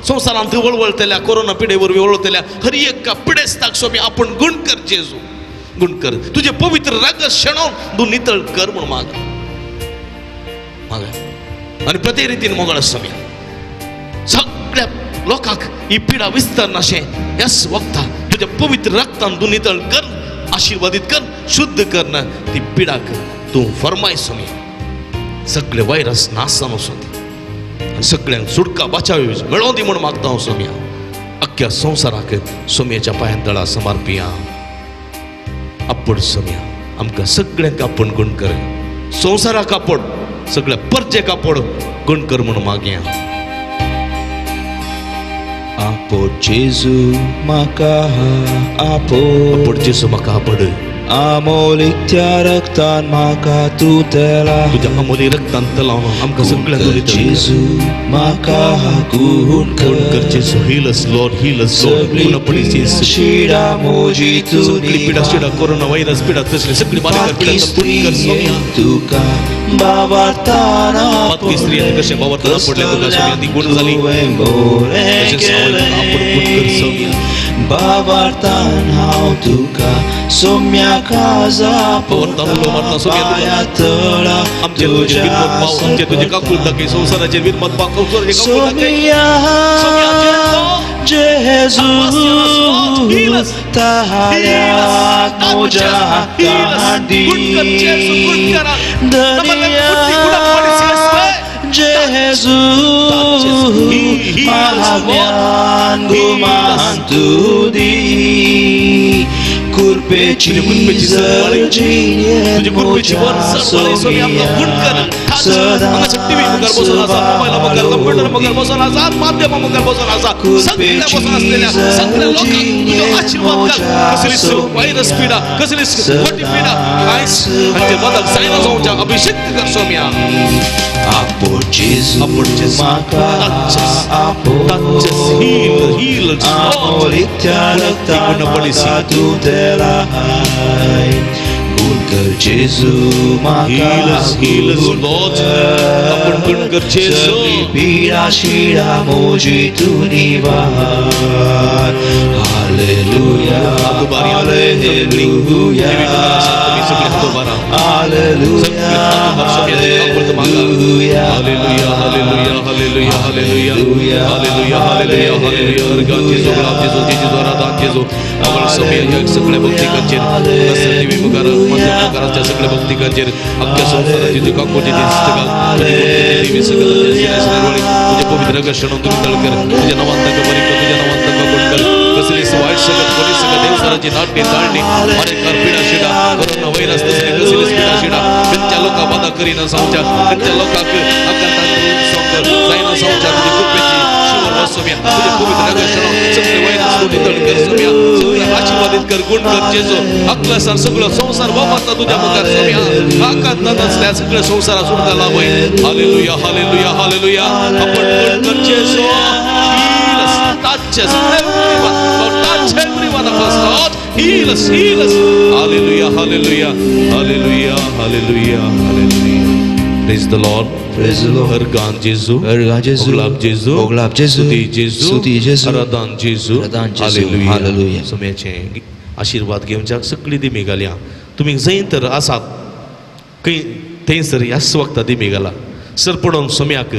संवसारांत वळवळतल्या कोरोना पिडे वरवीं वळवळतल्या हर एका पिडेस्ताक स्वामी आपण गुण कर. जेजू, गुण कर. तुझे पवित्र रग शेणोवन तूं नितळ कर म्हूण माग. मागा आनी प्रत्येक रितीन मोगळ स्वामी सगळ्या लोकांक ही पिडा विस्तारनाशें ह्याच वखदा तुज्या पवित्र रक्तान तूं नितळ कर, आशिर्वादीत कर, शुद्ध कर ना ती पिडाक तूं फरमाय स्वामी. सगळे व्हायरस नाश जावन वचूं दी आनी सगळ्यांक सुटका बाचावी मेळों दी म्हूण मागता हांव सोम्या. अख्ख्या संवसाराक सोमयेच्या पांयां तळा समर्पिया. आपूण सोम्या आमकां सगळ्यांक आपूण गुण कर, संवसाराक आपूण, सगळ्या परजेक आपूण गुण कर म्हूण मागया. आपो जेजू म्हाका आपो. आपूण जेजू म्हाका आपड. आमोलित्या रक्तान म्हाका तूं तेला. तुज्या अमोली रक्तान तलावन आमकां सगळ्यांक तूं नितळ कर. जेजू म्हाका गुण गुण कर जेजू. Heal us Lord, heal us Lord. सगळी पूर्णपणे जेजू. शिडा मोजी तूं सगळी पिडा शिडा, कोरोना व्हायरस पिडा, तसली सगळी बारीक पिडा गुण कर सोम्या. तुका बाबाताना. पातकी स्त्रियेन कशें बाबाताना पडलें तुका सोम्या, ती गुण जाली. तशेंच हांव आपूण गुण कर सोम्या. बाबातान हांव तुका सोम्या काजा. बाबातान उलो मारता सोम्या तुका. पांया तळा. आमचे तुजे विरमत पाव, आमचे तुजे काकूळ दाखय, संवसाराचेर विरमत पाव, संवसाराचेर काकूळ दाखय. सोम्या जेजू ताऱ्याक म्हज्या हातान दी. धनिया जेजू महाज्ञान गुमान तूं दी. कुरपेची तुजे कुरपेची सरवाळी, तुजे कुरपेची वर सरवाळी सोमी आमकां गुण कर. हांगासर टिव्ही मुखार बसून आसा, मोबायला मुखार, कंप्युटर मुखार बसून आसा, माध्यमा मुखार बसून आसा, सगळ्या बसून असलेल्या सगळ्या लोकांक तुजो आशिर्वाद घाल. कसलीच व्हायरस पिडा, कसलीच खोटी पिडा कांयच हांचे बदल जायना जावच्या अभिषेक कर सोम्या. आपो जेजू आपो जेजू. म्हाका Touch us. आपो. Touch us. Heal, heal us, Lord. आमोलित्या रक्तान पूर्णपणे म्हाका तूं तेलाय. गुण कर जेजू म्हाका. Heal us, heal us, Lord. आपण गुण कर जेजू. सगळी पिडा शिडा मोजी तूं निवार. हालेलुया. हात उबारी. हालेलुया. टीव्ही मुखार आसात तुमी सगळे हात उबारा. हालेलुया. सगळे हात उबार सोम्या, काकूळ मागा. Hallelujah. Hallelujah, hallelujah. Hallelujah, hallelujah, hallelujah, hallelujah, hallelujah. Organ जेजू, गुलाब जेजू, जेजू आराधान जेजू. आम्हाला समय ह्या सगळ्या भक्तिकांचेर देवी मुखार मध्य मुखाराच्या सगळ्या भक्तिकांचेर अख्ख्या संवसाराची तुका कोटी दिसता तुझी देवी सगळं तुझ्या पवित्र आकर्षण तुम्ही तळकर तुझ्या नावान तांकां बरी कर, तुझ्या नावान तांकां कोण कर. कसली वायट सगळं कोणी सगळं देवसाराची नाटणी ताळणी मारेकार पिडा शिडा कोरोना व्हायरस तसली कसली पिडा शिडा खंयच्या लोकां बादा करीना सांगच्या खंयच्या लोकांक जायना सांगच्या तुझ्या कृपेची शिवर वसोम्या तुझ्या पवित्र आकर्षण सगळे व्हायरस तूं नितळ कर सोम्या सगळे आशीर्वादीत कर गुण कर जेजो अकला सगळं संसार वापरता तुझ्या मुखार सोम्या आकांत नसल्या सगळ्या संसारा सुटका लाभय. Hallelujah, hallelujah, hallelujah. आपण गुण कर Jeju. Heal us, touch us, everyone. Lord, touch everyone of us, Lord. Heal us, heal us. Hallelujah, hallelujah, hallelujah, hallelujah, hallelujah. Praise the Lord. Praise the Lord. हरगान जेजू, हरगान जेजू, गुलाब जेजू, गुलाब जेजू, स्तुती जेजू, स्तुती जेजू, आराधन जेजू, आराधन जेजू. हालेलुया. हालेलुया. सोम्याचे आशीर्वाद घेवच्याक सगळी दिमी घालया. तुमी जंय तर आसात खंय थंयसर ह्याच वखता दिमी घाला सर पडोवन सोम्याक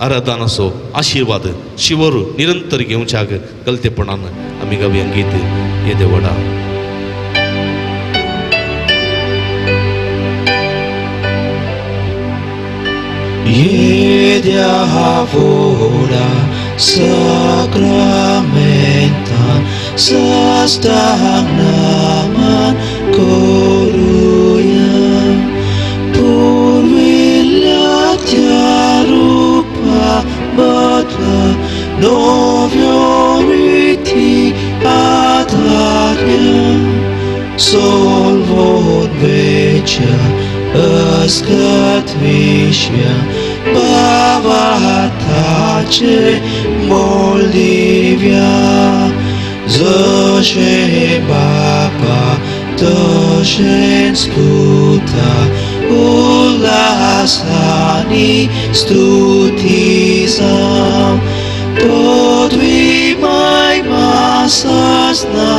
आराधनाचो आशीर्वाद शिवर निरंतर घेवच्याक कलतेपणान आमी गावया गीत येदे व्हडा. येद्या व्हडा साक्रामेंतान साष्टांग नमन करुया. पुर्विल्ल्या त्या रुपा बदला नव्यो रिती आधारया. सोलवून वेच्या अस्कत विश्या भावार्थाचे मोल दिव्या. जशें बापा तशेंच पुता उल्हासानी स्तुती जावं. पदवी महिमा सजना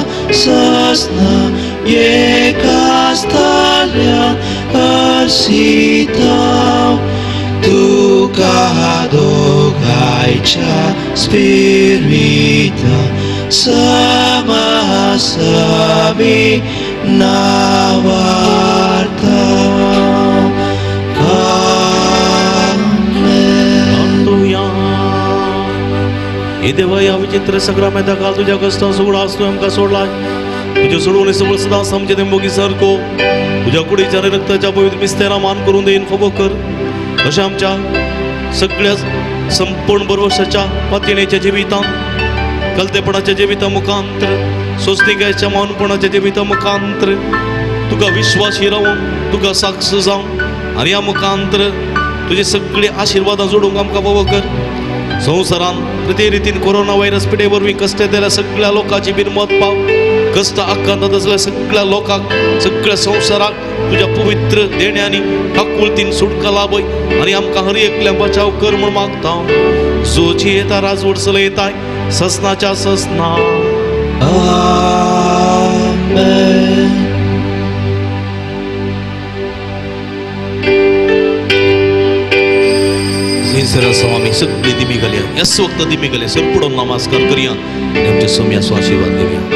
सजना एकाच ताल्यान हर्षितांव. तुका दोगांयच्या स्पिरिता समासमी नावार्था. हे देवा ह्या विचित्र सगळ्या काल तुझ्या कष्टां सुगडा आसतो आमकां सोडलाय. तुझ्या सोडवणे सगळं सदां समजे मोगी सारको तुझ्या कुडीच्या आनी रक्ताच्या पवित्र मिस्तेरा मान करून देईन फबो कर. अशें आमच्या सगळ्या संपूर्ण बरवशाच्या पातयेच्या जिवितांत कलतेपणाच्या जिविता मुखांतर सोंसणिकायेच्या मानपणाच्या जिविता मुखांतर तुका विश्वासी रावून तुका साक्ष जावन आनी ह्या मुखांतर तुजे सगळे आशिर्वादां जोडूंक आमकां फावो कर. संवसारान प्रति रितीन कोरोना व्हायरस पिडे वरवीं कश्ट येतल्या सगळ्या लोकांची बिरमत पाव. कश्ट आकांतात आसल्या सगळ्या लोकांक सगळ्या संवसाराक तुज्या पवित्र देण्यांनी काकुळतीन सुटका लाभय आनी आमकां हर एकल्या बचाव कर म्हूण मागता. जोची येता राजवट चलयताय ससनाच्या ससना. आमेन. थंयसर आसा आमी सगळी दिमी घालया ह्याच वखता दिमी घालया सरपडून नमस्कार करया आनी आमच्या सोम्याचो आशिर्वाद घेवया.